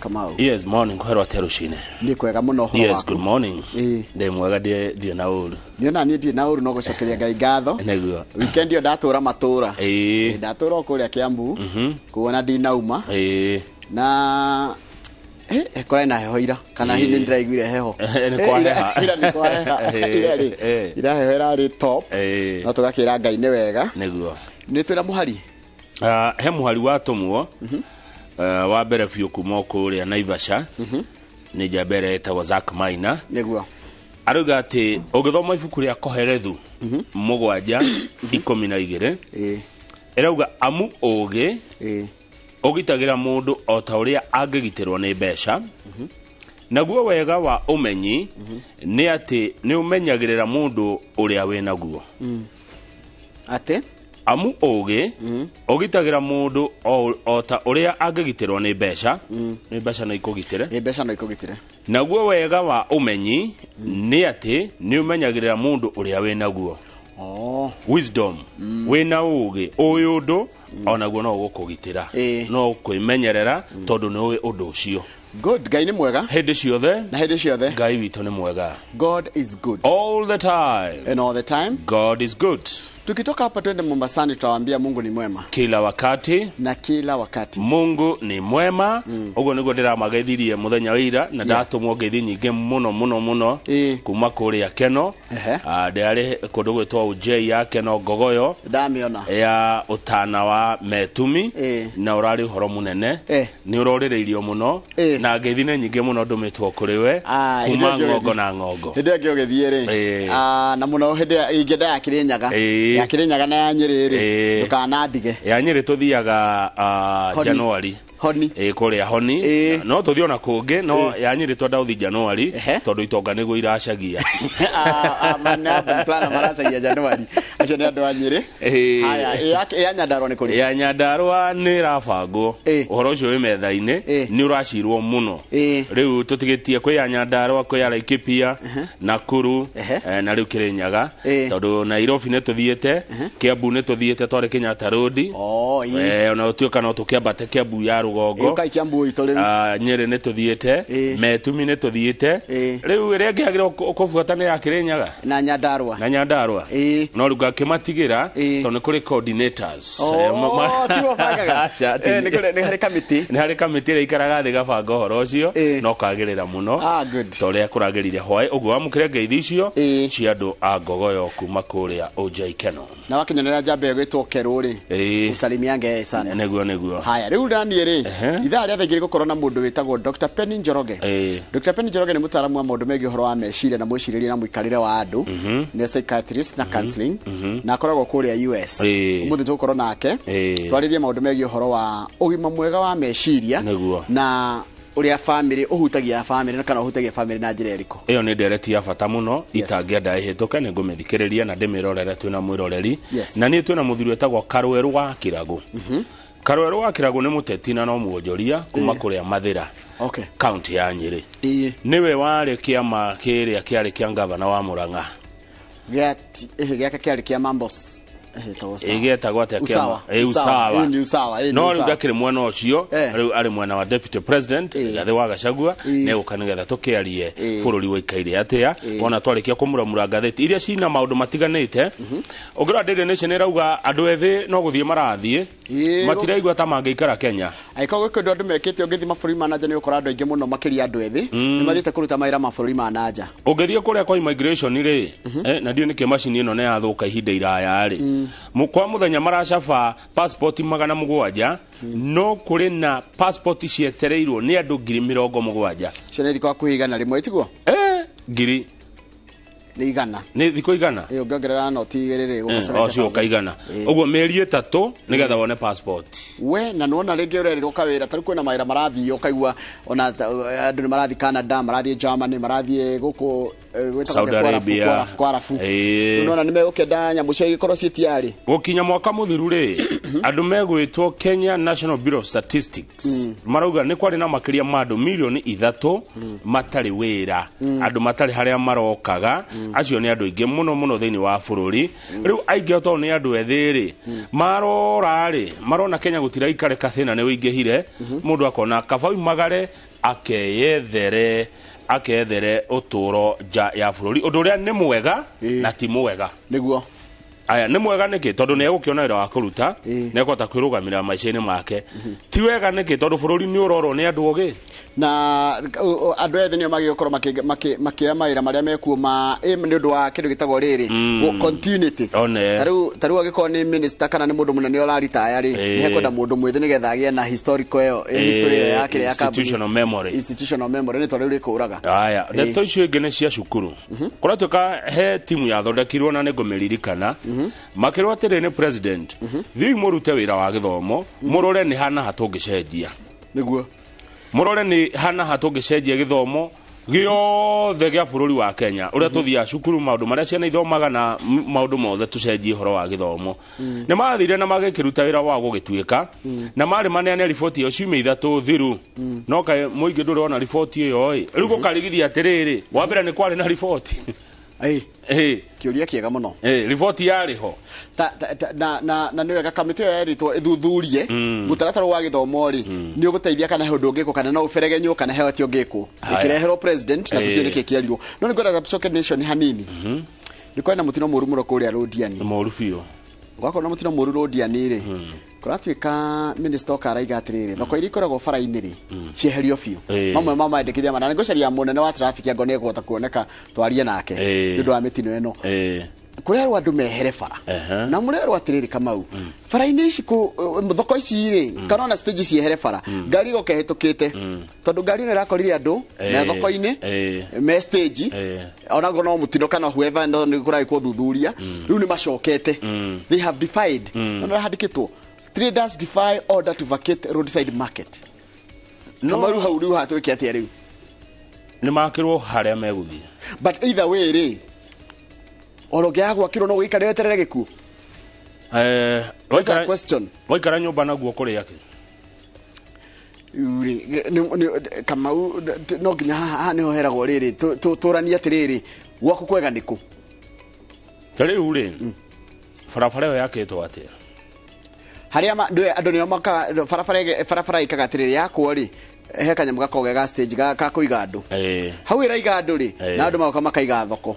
Kamau. Yes, morning, kwĩrwo atĩa rũcinĩ? Nĩ kwega mũno, ũhoro Yes, waku? good morning. Ĩĩ. Ndĩ mwega, ndirĩ na ũru. Niĩ ona niĩ ndirĩ na ũru, no gũcokeria Ngai ngatho. Nĩguo. Weekend ĩyo ndatũra matũra. Ĩĩ. Ndatũra o kũrĩa Kiambu. Kuona ndinauma. Na kũrarĩ na heho ira, kana hihi nĩ ndĩraiguire heho. Nĩ kwaheha. Ira nĩ kwaheha. Ira rĩ, ira heho ĩrarĩ top. No tũgakĩra Ngai nĩ wega. Nĩguo. Nĩ twĩna mũhari. Ah, he mũhari watũmwo wa mbere biũ kuma o kũrĩa Naivasha, nĩ njamba ĩrĩa ĩtagwo Zack Maina. Arauga atĩ ũngĩthoma ibuku rĩa Koherethu 7:12, ĩrauga amu ũũgĩ ũgitagĩra mũndũ o ta ũrĩa angĩgitĩrwo nĩ mbeca, naguo wega wa ũmenyi nĩ atĩ nĩ ũmenyagĩrĩra mũndũ ũrĩa wĩ naguo. Atĩ? Amu ũũgĩ ũgitagĩra mũndũ o ta ũrĩa angĩgitĩrwo nĩ mbeca, nĩ mbeca no ikũgitĩre. Ĩ, mbeca no ikũgitĩre. Naguo wega wa ũmenyi nĩ atĩ nĩ ũmenyagĩrĩra mũndũ ũrĩa wĩ naguo. Wisdom, wĩna ũũgĩ, ũĩ ũndũ onaguo no ũgũkũgitĩra, no ũkwĩmenyerera tondũ nĩ ũĩ ũndũ ũcio. Good, Ngai nĩ mwega hĩndĩ ciothe. Na hĩndĩ ciothe. Ngai witũ nĩ mwega. God is good all the time. And all the time. God is good. Tukitoka hapa twende Mombasani, tutawaambia Mungu ni mwema kila wakati. Na kila wakati. Mungu ni mwema. Ũguo nĩguo ndĩramageithirie mũthenya wa ira, na ndatũmwo ngeithi nyingĩ mũno mũno mũno kuma kũrĩa Keno. Ah, ndĩrarĩ kũndũ gwĩtwo Ujei ya Keno Ngogoyo Ndamĩona. ya ũtana wa Metumi, na ũrarĩ ũhoro mũnene, nĩ ũrorĩrĩirio mũno, na ngeithi nĩ nyingĩ mũno ndũmĩtwo kũrĩ we Ah, hĩndĩ kuma ĩyo ngĩ ng'ongo na ng'ongo. Hĩndĩ ĩyo ngĩ ũgĩthiĩ rĩ, ah, na mũno hĩndĩ ĩyo ingĩenda ya Kĩrĩnyaga, ya Kĩrĩnyaga na ya Nyĩrĩ rĩ, ndũkanandige. Ya Nyĩrĩ tũthiaga Honi. Januari. Honi. Ĩ, kũrĩa Honi. No tũthiĩ ona kũngĩ, no ya Nyĩrĩ twenda gũthiĩ Januari tondũ itonga nĩguo iracagia. Plana maracagia Januari, acio nĩ andũ a Nyĩrĩ. Haya, ĩ ya Nyandarua nĩ kũrĩ? Ya Nyandarua nĩ ĩrabangwo, ũhoro ũcio wĩ metha-inĩ, nĩ ũracirwo mũno. Rĩu tũtigĩtie kwĩ ya Nyandarua, kwĩ ya Laikipia, Nakuru, na rĩu Kĩrĩnyaga, tondũ Nairobi nĩ tũthiĩte, Kiambu nĩ tũthiĩte, twarĩ Kenyatta Road. Ona ũtuĩka no tũkĩambate Kiambu ya rũgongo. Ũkai Kiambu itũ rĩu. Ah, Nyĩrĩ nĩ tũthiĩte, Metumi nĩ tũthiĩte, rĩu ĩrĩa ĩngĩ yagĩrĩirwo kũbuata nĩ ya Kĩrĩnyaga na Nyandarua. Na Nyandarua, no rĩu ngakĩmatigĩra tondũ nĩ kũrĩ coordinators. Oh, tiwe ũbangaga? Aca, Nĩ harĩ kamĩtĩ. Nĩ harĩ kamĩtĩ ĩrĩa ikaraga thĩ gabanga ũhoro ũcio, no kagĩrĩra mũno. Ah, good. Ta ũrĩa kũragĩrire hwaĩ ũguo, wamũkĩre ngeithi icio cia andũ a Ngogoyo kuma kũrĩa Ũnjai Keno. Na wakinyonera njamba ĩgwĩtwo Kerũ rĩ, usalimiange sana. Nĩguo. Haya, rĩu naniĩ rĩ, ithaa rĩa thaa 2 gũkorwo na mũndũ wĩtagwo Dr. Penny Njoroge. Dr. Penny Njoroge nĩ mũtaaramu wa maũndũ megiĩ ũhoro wa meciria na mwĩcirĩrie na mũikarĩre wa andũ, nĩ psychiatrist na counseling, na akoragwo kũrĩa US. Ũmũthĩ tũgũkorwo nake twarĩrie maũndũ megiĩ ũhoro wa ũgima mwega wa meciria na ũrĩa famĩlĩ ũhutagia famĩlĩ na kana ũhutagia famĩlĩ na njĩra ĩrĩkũ. Ĩyo nĩ ndereti ya bata mũno, itangĩenda ĩhĩtũke. Nĩ ngũmĩthikĩrĩria na ndĩmĩrorere twĩna mwĩroreri. Na niĩ twĩna mũthuri wĩtagwo Karwerũ wa Kĩragũ. Karwerũ wa Kĩragũ nĩ mũteti na no muonjoria kuma kũrĩa Mathĩra, kaunti ya Nyĩrĩ. Nĩwe warĩ kĩama kĩrĩa kĩarĩ kĩa ngavana wa Mũrang'a. Gĩake kĩarĩ kĩa Mambos, ĩtagwo Sawa. Ĩgĩetagwo atĩa kĩama? Usawa. Ĩ, Usawa. Usawa. Ĩ, nĩ Usawa. Ĩ, nĩ No rĩu Usawa. ndakĩrĩ mwena ũcio, rĩu arĩ mwena wa deputy president Rigathĩ wa Gachagua. Nĩegũka nĩgetha tũkĩarie bũrũri waikaire atĩa wona twarĩkia kũmuramura ngathĩti iria cina maũndũ matiganĩte. Ũngĩrora Daily Nation ĩrauga andũ ethĩ no gũthiĩ marathiĩ, matiraigua ta mangĩikara Kenya. Angĩkorwo gwĩ kĩndũ andũ mekĩte, ũngĩthiĩ mabũrũri ma nanja nĩ ũkora andũ aingĩ mũno, makĩria andũ ethĩ, nĩ mathiĩte kũruta mawĩra mabũrũri ma nanja. Ũngĩthiĩ kũrĩa kwa immigration rĩ, na ndiũ nĩkĩ macini ĩno nĩ yathũka ihinda iraya rĩ, kwa mũthenya maracaba passport 700, no kũrĩ na passport cietereirwo nĩ andũ 70,000. Cio nĩ thikũ hakuhĩ 100, tiguo? Ngiri Nĩ 100. Nĩ thikũ 100. Ĩ, ũngĩongerera noti 2 rĩ, gũka o cioka 100 ũguo, mĩeri 3 nĩgetha wone passport. We na nĩwona rĩngĩ ũrerĩrwo kawĩra, tarĩu kwĩna mawĩra marathiĩ, ũkaigua ona andũ nĩ marathiĩ Canada, marathiĩ Germany, marathiĩ gũkũ gwĩtagwo Saudi atĩa, Arabia. kwa Arabu. Nĩwona nĩ megũkĩenda nyamũ cio igĩkorwo ciĩ tiarĩ. Gũkinya mwaka mũthiru rĩ, andũ megwĩtwo Kenya National Bureau of Statistics marauga nĩ kwarĩ na makĩria ma andũ 3 milioni matarĩ wĩra, andũ matarĩ harĩa marokaga. Acio nĩ andũ aingĩ mũno mũno thĩinĩ wa bũrũri. Rĩu aingĩ tondũ nĩ andũ ethĩ rĩ, marora rĩ, marona Kenya gũtiraikarĩka, thĩna nĩ ũingĩhire, mũndũ akona kaba oimagare akeyethere ũtũũro nja ya bũrũri, ũndũ ũrĩa nĩ mwega na ti mwega. Nĩguo. Aya nĩ mwega nĩkĩ? Tondũ nĩ egũkĩona wĩra wa kũruta, nĩ ekũhota kwĩrũgamĩrĩra maica-inĩ make. Ti wega nĩkĩ? Tondũ bũrũri nĩ ũrorwo nĩ andũ ogĩ. Na andũ ethĩ nĩo magĩrĩirwo gũkorwo makĩoya mawĩra marĩa mekuo ma nĩ ũndũ wa kĩndũ gĩtagwo rĩrĩ continuity. Ta rĩu angĩkorwo nĩ minister kana nĩ mũndũ mũnene ũraritaya rĩ, nĩ hekwenda mũndũ mwĩthĩ nĩgetha agĩe na historical ĩyo, history ĩyo ya kĩrĩa ya kambuni. Institutional memory. Institutional memory nĩ tondũ rĩu rĩkũraga. Aya, ndeto icio ingĩ nĩ cia cukuru. Kũratuĩka he timu yathondekirwo na nĩ ngũmĩririkana, makĩrwo atĩrĩ nĩ president, thiĩi mũrute wĩra wa gĩthomo, mũrore nĩ hana ha tũngĩcenjia. Nĩguo. Mũrore nĩ hana ha tũngĩcenjia gĩthomo gĩothe gĩa bũrũri wa Kenya, ũrĩa tũthiaga cukuru, maũndũ marĩa ciana ithomaga na maũndũ mothe tũcenjie ũhoro wa gĩthomo. Nĩ mathire na magĩkĩruta wĩra wa gũgĩtuĩka, na marĩ maneane riboti ĩyo ciumia ithatũ thiru. No kaĩ mũingĩ ndũrĩ wona riboti ĩyo ĩ. Rĩu gũkarigithia atĩrĩrĩ, wa mbere nĩ kwarĩ na riboti. Kĩũria kĩega mũno. Riboti yarĩ ho. Na nĩ wega kamĩtĩ ĩyo yerĩtwo ĩthuthurie mũtaratara wa gĩthomo rĩ, nĩ ũgũteithia kana he ũndũ ũngĩkwo, kana no ũberegenywo, kana he atĩ ũngĩkwo. Ĩkĩreherwo president na tũtiũĩ nĩkĩ kĩerirwo. No nĩ ngwenda tũcoke Nation hanini. Nĩ kwarĩ na mũtino mũũru mũno kũrĩa Londiani. Mũũru biũ. Gwakorwo na mũtino mũũru Londiani rĩ, kũratuĩka minister oka araiga atĩrĩrĩ, thoko iria ikoragwo bara-inĩ rĩ, cieherio biũ. Mamwe ma mandĩkithia mana, nĩ ngũcaria mũnene wa traffic angorwo nĩ ekũhota kuoneka twarie nake nĩ ũndũ wa mĩtino ĩno. Kũrerwo andũ mehere bara. Na mũrerwo atĩrĩrĩ Kamau, bara-inĩ ici thoko ici rĩ, kana ona stage ciehere bara, ngari ĩgoka ĩhĩtũkĩte. Tondũ ngari ĩno ĩrakorire andũ me thoko-inĩ, me stage, ona ngorwo no mũtino kana whoever no nĩ kũragĩkwo thuthuria, rĩu nĩ macokete. They have defied. No nĩ handĩkĩtwo, traders defy order to vacate roadside market. Kamaru hau rĩu hatwĩke atĩa rĩu? Nĩ makĩrwo harĩa megũthiĩ. But either way rĩ, oro ũngĩaga gwakĩrwo no ũgĩikare weterere gĩkuũ? That's a question. Waikara nyũmba naguo kũrĩa kĩ? Kamau, no nginya haha nĩho heragwo rĩrĩ, tũranie atĩrĩrĩ, gwaku kwega nĩ kũ? Ta rĩu rĩ, barabara ĩyo yakĩtwo atĩa? Harĩa andũ nĩo maka barabara ĩkaga atĩrĩrĩ, yakwo rĩ, he kanyamũ gakoragwo ga stage ga kũiga andũ. Hau ĩraiga andũ rĩ, na andũ magoka makaiga thoko.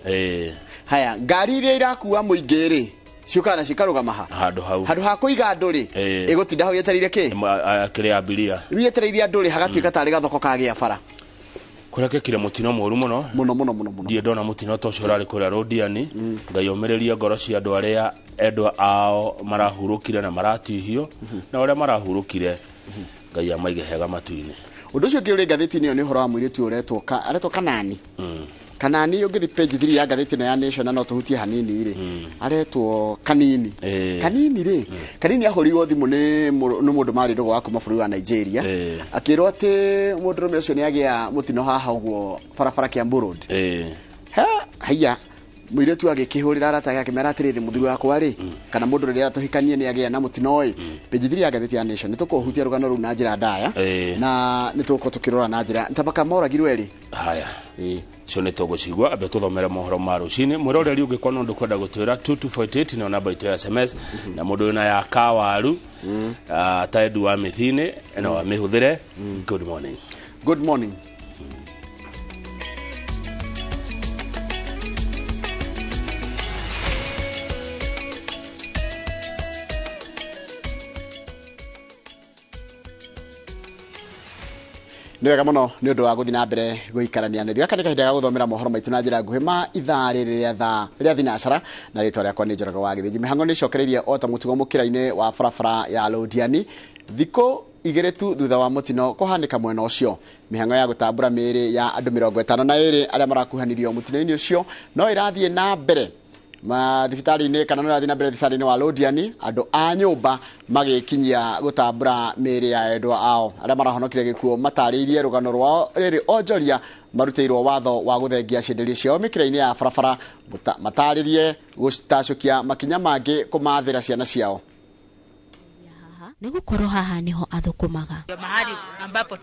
Haya, ngari iria irakua mũingĩ rĩ, ciũkaga na cikarũgama ha? Handũ hau. Handũ ha kũiga andũ rĩ, ĩgũtinda hau yetereire kĩ? Kĩrĩa abiria. Rĩu yetereire andũ rĩ, hagatuĩka tarĩ gathoko kagĩa bara. Kũrekĩkire mũtino mũũru mũno. Mũno, mũno, mũno, mũno. Ndirĩ ndona mũtino ta ũcio ũrarĩ kũrĩa Londiani. Ngai omĩrĩrie ngoro cia andũ arĩa endwa ao marahurũkire na maratihio, na arĩa marahurũkire, Ngai amaige hega matu-inĩ. Ũndũ ũcio ũngĩ ũrĩ ngathĩti-inĩ ĩyo nĩ ũhoro wa mũirĩtu ũretwo aretwo Kanani. Kanani ũngĩthiĩ page 3 ya ngathĩti ĩno ya Nation na no tũhutie hanini rĩ, aretwo Kanini. Kanini rĩ, Kanini ahũrirwo thimũ nĩ mũndũ marĩ ndũgũ wa kuma bũrũri wa Nigeria. Akĩrwo atĩ mũndũrũme ũcio nĩ agĩa mũtino haha ũguo barabara Kiambu Road. Haiya, mũirĩtu agĩkĩhũrĩra arata ake akĩmera atĩrĩrĩ, mũthuri wakwa rĩ, kana mũndũ rĩrĩa tũhikanie nĩ agĩa na mũtino ĩ. Page 3 ya ngathĩti ya Nation nĩ tũkũhutia rũgano rũu na njĩra ndaya, na nĩ tũgũkorwo tũkĩrora na njĩra tabaka moragirwo erĩ. Haya. Cio nĩ tũgũcigua, ambe tũthomere mohoro ma rũcinĩ. Mwĩroreri ũngĩkorwo no ndũkwenda gũtwĩra 2248 nĩyo namba itũ ya SMS, na mũndũ wĩna ya kawaru, ta Edu wa Mĩthinĩ, no amĩhũthĩre. Good morning. Good morning. Nĩ wega mũno nĩ ũndũ wa gũthiĩ na mbere gũikarania na ithuĩ. Gaka nĩ kahinda ga gũthomera mohoro maitũ na njĩra nguhĩ ma ithaa rĩrĩ rĩa thaa rĩa thinacara, na rĩtwa rĩakwa nĩ Njoroge wa Gĩthĩnji. Mĩhang'o nĩ ĩcokereirie o ta mũtugo mũkĩra-inĩ wa barabara ya Londiani thikũ igĩrĩ tu thutha wa mũtino kũhanĩka mwena ũcio. Mĩhang'o ya gũtambũra mĩĩrĩ ya andũ 52 arĩa marakuhanirio mũtino-inĩ ũcio no ĩrathiĩ na mbere mathibitarĩ-inĩ kana no ĩrathiĩ na mbere thibitarĩ-inĩ wa Londiani, andũ a nyũmba magĩkinyia gũtambũra mĩĩrĩ ya endwa ao arĩa marahonokire gĩkuũ matarĩirie rũgano rwao rĩrĩ onjoria marutĩirwo watho wa gũthengia cienderio ciao mĩkĩra-inĩ ya barabara, matarĩrie gũtacũkia makinya mangĩ kũmathĩra ciana ciao. Nĩ gũkorwo haha nĩho athũkũmaga. Mahali ambapo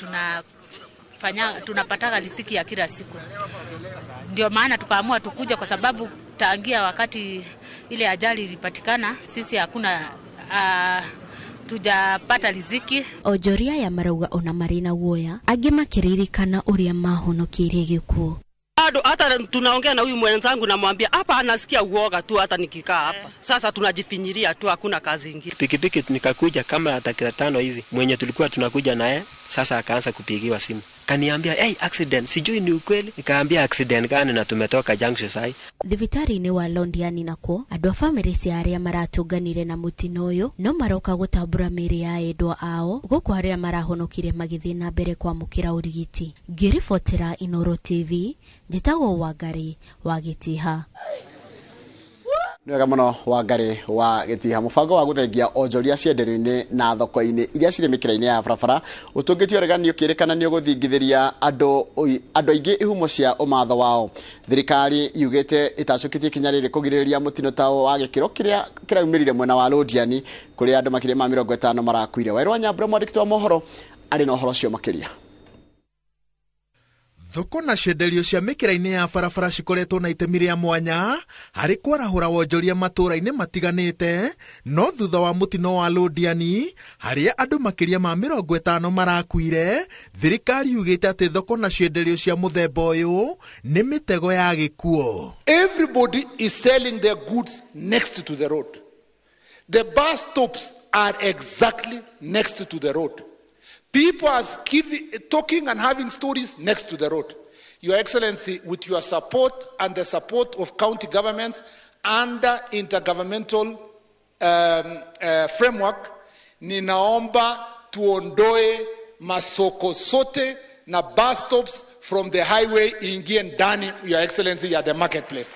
Tunapataga riziki ya kila siku. Ndio maana tukaamua tukuja, kwa sababu tangia wakati ile ajali ilipatikana sisi hakuna tujapata riziki. Onjoria ya marauga ona marĩ na guoya, angĩ makĩririkana ũrĩa mahonokirie gĩkuũ. Bado hata tunaongea na huyu mwenzangu, namwambia hapa anasikia uoga tu hata nikikaa hapa. Sasa tunajifinyiria tu, hakuna kazi ingine. Pikipiki nikakuja kama dakika 5 hivi, mwenye tulikuwa tunakuja naye sasa akaanza kupigiwa simu. Kaniambia, "Hey, accident, sijui ni ukweli." Nikaambia accident gani na tumetoka junction sai. Thibitarĩ-inĩ wa Londiani nakuo, andũ a bamĩrĩ cia arĩa maratũnganire na mũtino ũyũ no maroka gũtambũra mĩĩrĩ ya endwa ao, gũkũ arĩa marahonokire magĩthiĩ na mbere kwamũkĩra ũrigiti. Ngĩribotera Inooro TV, njĩtagwo Wangari wa Gĩtiha. Nĩ wega mũno Wangari wa Gĩtiha. Mũbango wa gũthengia onjoria cienderio-inĩ na thoko-inĩ iria cirĩ mĩkĩra-inĩ ya barabara ũtũngĩtio ũregani ũkĩrĩkana nĩ ũgũthingithĩria andũ aingĩ ihumo cia ũmatho wao. Thirikari yugĩte ĩtacũkĩtie ikinya rĩrĩ kũgirĩrĩria mũtino ta wa gĩkĩro kĩrĩa kĩraumĩrire mwena wa Londiani kũrĩa andũ makĩria ma 50 marakuire. Wairũ wa Nyambura, mwandĩki wa mohoro, arĩ na ũhoro ũcio makĩria. Thoko na cienderio cia mĩkĩra-inĩ ya barabara cikoretwo na itemi rĩa mwanya harĩ kwarahũra wonjoria matũũra-inĩ matiganĩte, no thutha wa mũtino wa Londiani harĩa andũ makĩria ma 50 marakuire, thirikari yugĩte atĩ thoko na cienderio cia mũthemba ũyũ nĩ mĩtego ya gĩkuũ. Everybody is selling their goods next to the road. The bus stops are exactly next to the road. People are talking and having stories next to the road. Your Excellency, with your support and the support of county governments under intergovernmental framework, ninaomba tuondoe masoko sote na bus stops from the highway ingie ndani, Your Excellency, ya the marketplace.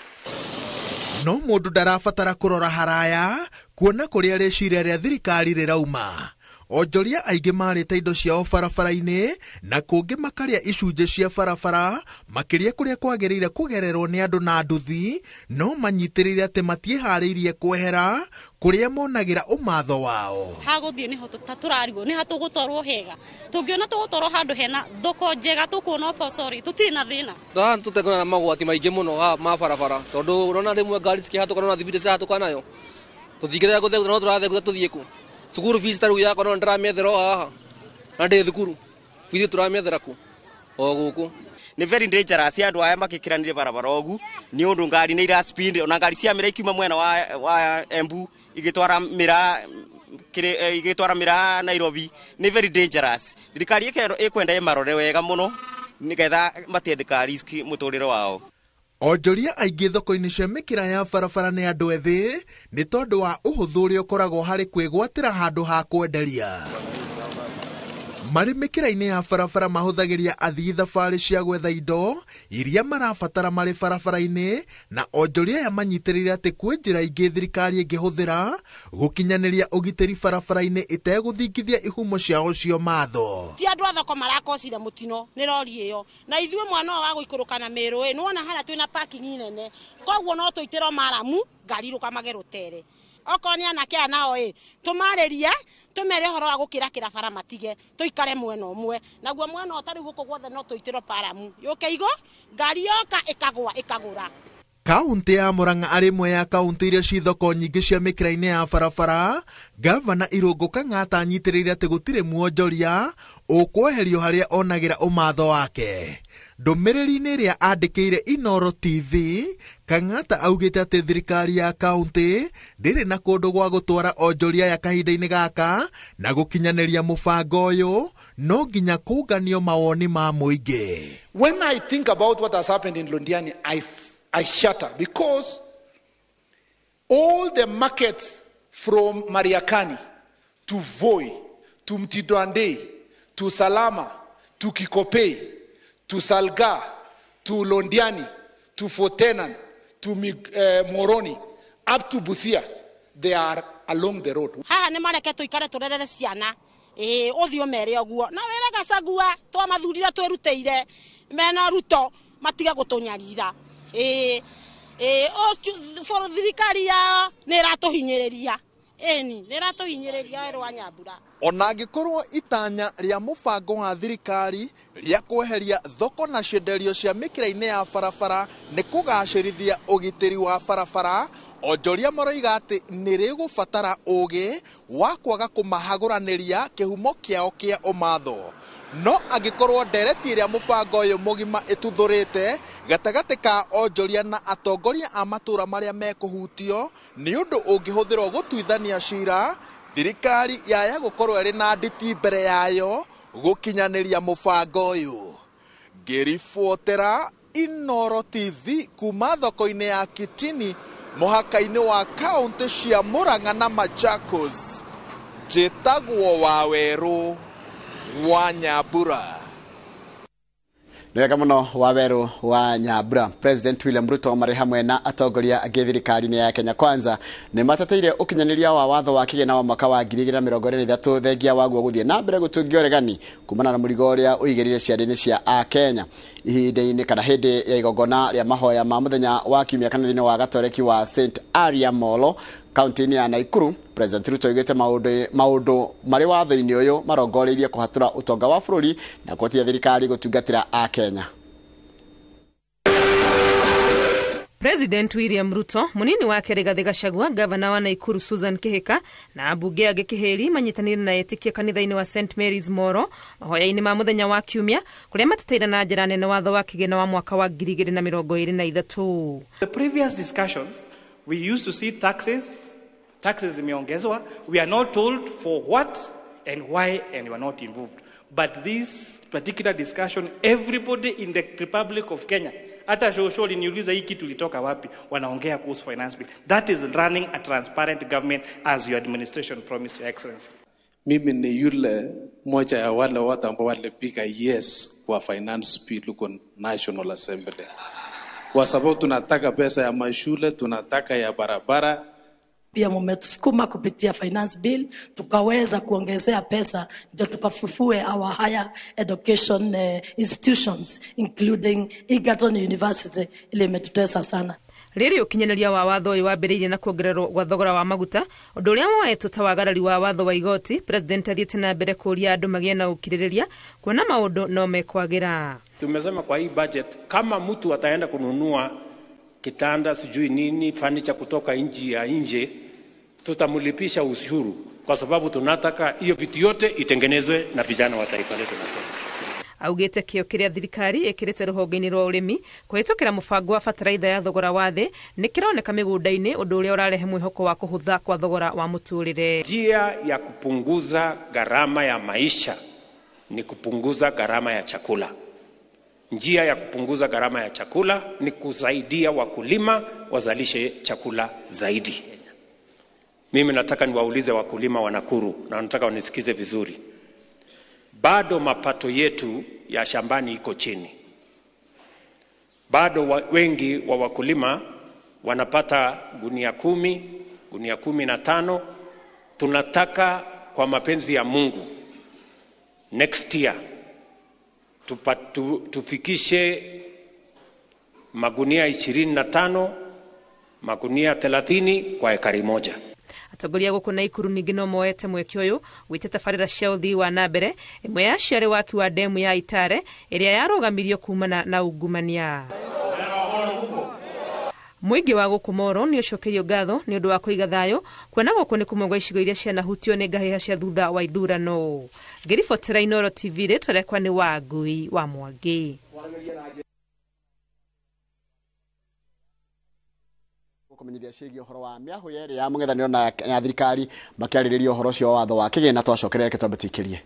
No mũndũ ndarabatara kũrora haraya kuona kũrĩa rĩciria rĩa thirikari rĩrauma. Onjoria aingĩ marĩte indo ciao barabara-inĩ na kũngĩ makarĩa icunjĩ cia barabara makĩria kũrĩa kwagĩrĩire kũgererwo nĩ andũ na nduthi, no manyitĩrĩire atĩ matiĩharĩirie kwehera kũrĩa monagĩra ũmatho wao. Hagũthiĩ nĩho tũrarigwo nĩ ha tũgũtwarwo hega, tũngĩona tũgũtwarwo handũ hena thoko njega tũkuona ũboco rĩ, tũtirĩ na thĩna. Haha nĩtũteng'era na magwati maingĩ mũno ma barabara, tondũ ũrona rĩmwe ngari cikĩhatũka no thibindi ciahatũka nayo tũtingĩrega gũthegutha, no tũrathegutha tũthiĩ kũ? Cukuru fees ta rĩu yakwa no ndĩramĩethera o haha, na ndĩ thukuru fees tũramĩethera kũ? O gũkũ. Nĩ very dangerous andũ aya makĩkĩranire barabara ũgu, nĩ ũndũ ngari nĩ ira speed, ona ngari cia mĩra ikiuma mwena wa Embu igĩtwara mĩra Nairobi, nĩ very dangerous. Thirikari ĩkwenda ĩmarore wega mũno nĩgetha matendeka risk mũtũrĩre wao. Onjoria aingĩ thoko-inĩ cia mĩkĩra ya barabara nĩ andũ ethĩ nĩ tondũ wa ũhũthũ ũrĩa ũkoragwo harĩ kwĩgwatĩra handũ ha kwenderia. Marĩ mĩkĩra-inĩ ya barabara mahũthagĩria athii thabarĩ cia gwetha indo iria marabatara marĩ barabara-inĩ, na onjoria aya manyitĩrĩire atĩ kwĩ njĩra ingĩ thirikari ĩngĩhũthĩra gũkinyanĩria ũgitĩri barabara-inĩ ĩtegũthingithia ihumo ciao cia matho. Ti andũ a thoko marakocire mũtino nĩ rori ĩyo, na ithuĩ mwana ũyũ wa gũikũrũka na mĩrũ ĩ, nĩwona harĩa twĩna parking nene, koguo no tũitĩrwo maramu ngari irũkamage rũtere. Okorwo nĩ anake aya nao ĩ, tũmarĩrie tũmere ũhoro wa gũkĩrakĩra bara matige, tũikare mwena ũmwe, naguo mwena ũyũ ta rĩu gũkũ guothe no tũitĩrwo paramu yũke igo ngari yoka ĩkagũa ĩkagũra. Kaunti ya Murang'a arĩ ĩmwe ya kaunti iria ci thoko nyingĩ cia mĩkĩra-inĩ ya barabara, Gavana Irũngũ Kang'ata anyitĩrĩire atĩ gũtirĩ mwonjoria ũkweherio harĩa onagĩra ũmatho wake. Ndũmĩrĩri-inĩ ĩrĩa andĩkĩire Inooro TV, Kang'ata augĩte atĩ thirikari ya kaunti ndĩrĩ na kũndũ gwa gũtwara onjoria aya kahinda-inĩ gaka, na gũkinyanĩria mũbango ũyũ no nginya kũnganio mawoni ma mũingĩ. When I think about what has happened in Londiani, I shatter, because all the markets from Mariakani to Voi to Mtindwandei to Salama to Kikopey to Salga to Londiani to Fortenan to Moroni up to Busia, they are along the road. Haha nĩ mareke tũikare tũrerere ciana, ĩĩ ũthiĩ ũmere ũguo na wĩra Gachagua twamathurire twĩrutĩire mena Ruto matige gũtũnyarira. Ĩĩ thirikari yao nĩ ĩratũhinyĩrĩria. Ĩni nĩratũhinyĩrĩria Werũ wa Nyambura. Ona angĩkorwo itanya rĩa mũbango wa thirikari rĩa kweheria thoko na cienderio cia mĩkĩra-inĩ ya barabara nĩ kũgacĩrithia ũgitĩri wa barabara, onjoria maroiga atĩ nĩ rĩgũbatara ũgĩ wa kwaga kũmahagũranĩria kĩhumo kĩao kĩa ũmatho. No angĩkorwo ndereti ĩrĩa mũbango ũyũ mũgima ĩtuthũrĩte gatagatĩ ka onjoria na atongoria a matũra marĩa mekũhutio nĩ ũndũ ũngĩhũthĩrwo gũtuithania cira, thirikari yaya gũkorwo ĩrĩ na nditi mbere yayo gũkinyanĩria mũbango ũyũ. Ngĩribotera Inooro TV kuma thoko-inĩ ya Kitini mũhaka-inĩ wa kaũntĩ cia Murang'a na Machakos, njĩtagwo Wawerũ wa Nyambura. Nĩ wega mũno Wawerũ wa Nyambura. President William Ruto marĩ hamwe na atongoria angĩ thirikari-inĩ ya Kenya Kwanza nĩ mateteire ũkinyanĩria wa watho wa kĩgĩna wa mwaka wa 2023 thengia waguo gũthiĩ na mbere gũtũngia ũregani kumana na mũrigo ũrĩa ũigĩrĩire ciande-inĩ cia Akenya. Ihinda-inĩ kana hĩndĩ ya igongona rĩa mahoya ma mũthenya wa kiumia kanitha-inĩ wa Gatoreki wa St Aria Molo kaunti-inĩ ya Nakuru, President Ruto oigĩte maũndũ marĩ watho-inĩ ũyũ marongoreirie kũhatũra ũtonga wa bũrũri na kũhotithia thirikari gũtungatĩra Akenya. President William Ruto, munini wake Rigathi Gachagua, gavana wa Nakuru Susan Kihika na ambunge angĩ Kihĩri manyitanĩire na etĩkia kanitha-inĩ wa St Mary's Moro mahoya-inĩ ma mũthenya wa kiumia kũrĩa mateteire na njĩra nene watho wa kĩgĩna wa mwaka wa 2023. The previous discussions we used to see taxes zimeongezwa. We are not told for what and why, and we are not involved. But this particular discussion, everybody in the Republic of Kenya, hata shosho niuliza hii kitu ilitoka wapi, wanaongea kuhusu finance bill. That is running a transparent government as your administration promised, Your Excellency. Mimi ni yule mmoja ya wale watu ambao walipiga yes kwa finance bill huko National Assembly. Kwa sababu tunataka pesa ya mashule, tunataka ya barabara. Pia mmetusukuma kupitia finance bill, tukaweza kuongezea pesa ndio tukafufue our higher education institutions including Egerton University ile imetutesa sana. Rĩrĩ ũkinyanĩria wa watho ũyũ wambĩrĩirie na kuongererwo gwa thogora wa maguta, ũndũ ũrĩa woetwo ta wagarari wa watho wa igoti. President athiĩte na mbere kũũria andũ magĩe na ũkirĩrĩria kuona maũndũ no mekwagĩra. Tumesema kwa hii budget kama mtu ataenda kununua kitanda sijui nini furniture kutoka nchi ya nje, tutamlipisha ushuru kwa sababu tunataka hiyo vitu yote itengenezwe na vijana wa taifa letu la Kenya. Augite kĩo kĩrĩa thirikari ĩkĩrĩte rũhonge-inĩ rwa ũrĩmi kũhĩtũkĩra mũbango wa bataraitha ya thogora wa thĩ nĩ kĩroneka mĩgũnda-inĩ, ũndũ ũrĩa ũrarehe mwĩhoko wa kũhũtha kwa thogora wa mũtũrĩre. Njia ya kupunguza gharama ya maisha ni kupunguza gharama ya chakula. Njia ya kupunguza gharama ya chakula ni kusaidia wakulima wazalishe chakula zaidi. Mimi nataka niwaulize wakulima wa Nakuru na nataka wanisikize vizuri. Bado mapato yetu ya shambani iko chini. Bado wengi wa wakulima wanapata gunia 10, gunia 15. Tunataka kwa mapenzi ya Mungu next year tufikishe magunia 25, magunia 30 kwa ekari moja. Atongoria gũkũ Nakuru ningĩ no moete mweke ũyũ gwĩtia tabarĩra cia ũthii wa na mbere, ĩmwe yacio arĩ waki wa ndemu ya Itare ĩrĩa yarũgamirio kumana na ungumania. Mũingĩ wa gũkũ Moro nĩ ũcokeirio ngatho nĩ ũndũ wa kũiga thayũ kuona gũkũ nĩ kũmwe gwa icigo iria cianahutio nĩ ngahĩha cia thutha wa ithurano. Ngĩribotera Inooro TV, rĩtwa rĩakwa nĩ Wangui wa Mwangi. Kũmenyithia ciĩgiĩ ũhoro wa mĩahũ yerĩ ya mũng'ethanĩro na thirikari makĩarĩrĩria ũhoro ũcio wa watho wa kĩgĩna. Twacokerera reke twambe tũikĩrie.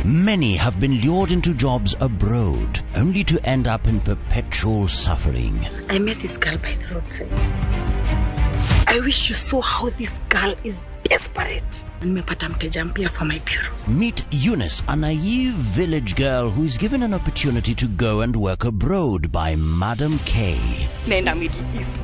Many have been lured into jobs abroad, only to end up in perpetual suffering. I met this girl by the roadside. I wish you saw how this girl is desperate. Nimepata mteja mpya for my bureau. Meet Eunice, a naive village girl who is given an opportunity to go and work abroad by Madam K. Nenda Middle East.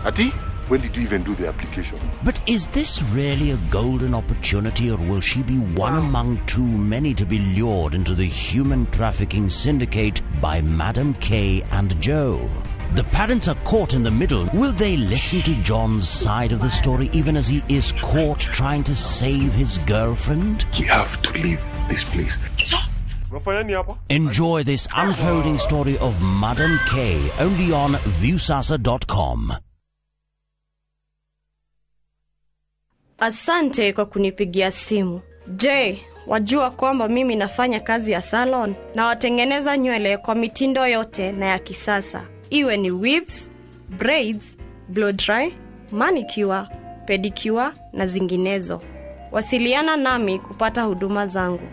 Ati? When did you even do the application? But is this really a golden opportunity, or will she be one among too many to be lured into the human trafficking syndicate by Madam K and Joe? The parents are caught in the middle. Will they listen to John's side of the story even as he is caught trying to save his girlfriend? We have to leave this place. Enjoy this unfolding story of Madam K only on Viusasa.com. Asante kwa kunipigia simu. Je, wajua kwamba mimi nafanya kazi ya salon na watengeneza nywele kwa mitindo yote na ya kisasa? Iwe ni weaves, braids, blow dry, manicure, pedicure na zinginezo. Wasiliana nami kupata huduma zangu.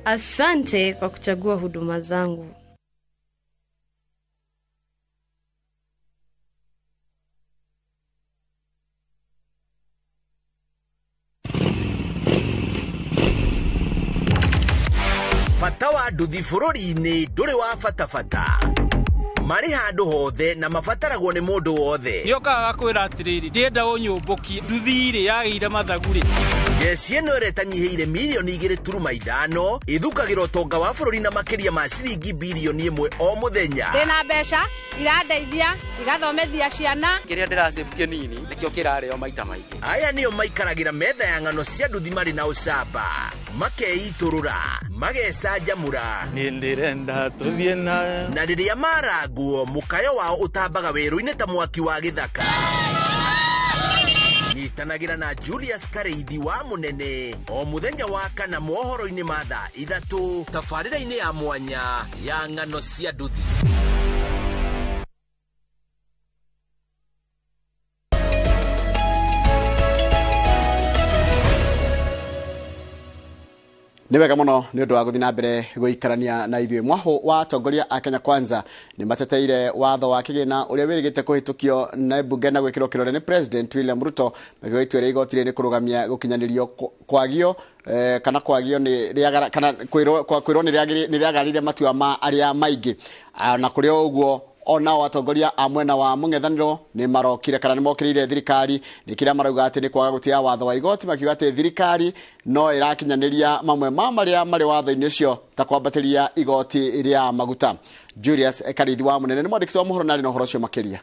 Asante kwa kuchagua huduma zangu. Bata wa nduthi bũrũri-inĩ ndũrĩ wa bata marĩ handũ hothe na mabataragwo nĩ mũndũ wothe. Nĩokaga gakwĩra atĩrĩrĩ, ndĩrenda ũnyũmbũkie nduthi rĩ yagĩire mathagu rĩ. Jeshi ĩno ĩrĩa ĩtanyihĩire mirioni 2.5 ĩthukagĩra ũtonga wa bũrũri na makĩria ma ciringi birioni 1 o mũthenya. Ndĩna mbeca irandeithia igathomethia ciana. Kĩrĩa ndĩrasave kĩnini nĩkĩo kĩrarĩo maita maingĩ. Aya nĩo maikaragĩra metha ya ng'ano cia nduthi marĩ na ũcamba, makeitũrũra, magecanjamũra. Niĩ ndĩrenda tũthiĩ na Na rĩrĩa marangwo mũkayo wao ũtambaga werũ-inĩ ta mwaki wa gĩthaka. Nyitanagĩra na Julius Kareithi wa Mũnene o mũthenya wa kana mohoro-inĩ ma thaa 3 tabarĩra-inĩ ya mwanya ya ng'ano cia nduthi. Nĩ wega mũno nĩ ũndũ wa gũthiĩ na mbere gũikarania na ithuĩ. Mwahũ wa atongoria a Kenya Kwanza nĩ mateteire watho wa kĩgĩna ũrĩa wĩrĩgĩte kũhĩtũkio na mbunge na gwĩkĩrwo kĩrore nĩ President William Ruto, makĩoya itua rĩa igoti rĩrĩ kũrũgamia gũkinyanĩrio kwagio kana kwagio nĩ rĩagara kana kwĩrwo nĩ rĩagarire matua ma arĩa maingĩ. Na kũrĩ o ũguo onao atongoria a mwena wa mũng'ethanĩro nĩ marokire kana nĩ mokĩrĩire thirikari nĩ kĩrĩa marauga atĩ nĩ kwaga gũtĩa watho wa igoti, makiuga atĩ thirikari no ĩrakinyanĩria mamwe ma marĩa marĩ watho-inĩ ũcio ta kwambatĩria igoti rĩa maguta. Julius Karithi wa Mũnene nĩ mwandĩki wa mohoro na arĩ na ũhoro ũcio makĩria.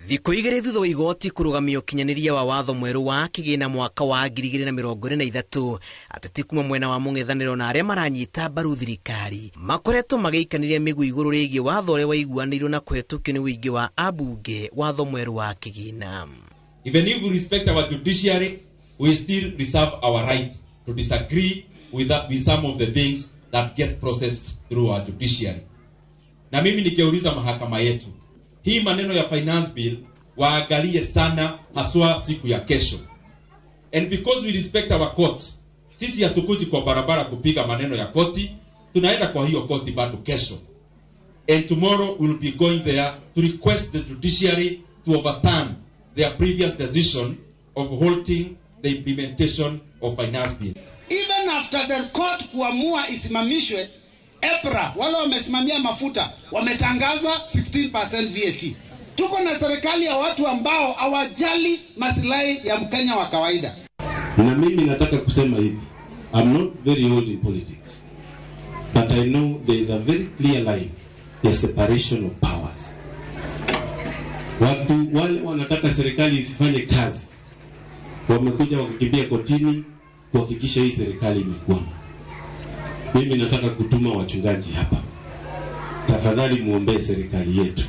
Thikũ igĩrĩ thutha wa igoti kũrũgamia ũkinyanĩria wa watho mwerũ wa kĩgĩna mwaka wa 2023, ateti kuma mwena wa mũng'ethanĩro na arĩa maranyita mbaru thirikari makoretwo magĩikanĩria mĩgũ igũrũ rĩgiĩ watho ũrĩa waiguanĩirwo na kũhetũkio nĩ ũingĩ wa ambunge watho mwerũ wa kĩgĩna. Even if we respect our judiciary, we still reserve our right to disagree with some of the things that get processed through our judiciary. Na mimi nikiuliza mahakama yetu, hii maneno ya finance bill waangalie sana, haswa siku ya kesho. And because we respect our courts, sisi hatukuji kwa barabara kupiga maneno ya koti, tunaenda kwa hiyo koti bado kesho. And tomorrow we'll be going there to request the judiciary to overturn their previous decision of halting the implementation of finance bill. Even after the court kuamua isimamishwe, EPRA wale wamesimamia mafuta wametangaza 16% VAT. Tuko na serikali ya watu ambao hawajali maslahi ya Mkenya wa kawaida. Na mimi nataka kusema hivi, I'm not very old in politics, but I know there is a very clear line ya separation of powers. Watu wale wanataka serikali isifanye kazi wamekuja wakikimbia kotini kuhakikisha hii serikali imekwama. Mimi nataka kutuma wachungaji hapa, tafadhali muombe serikali yetu.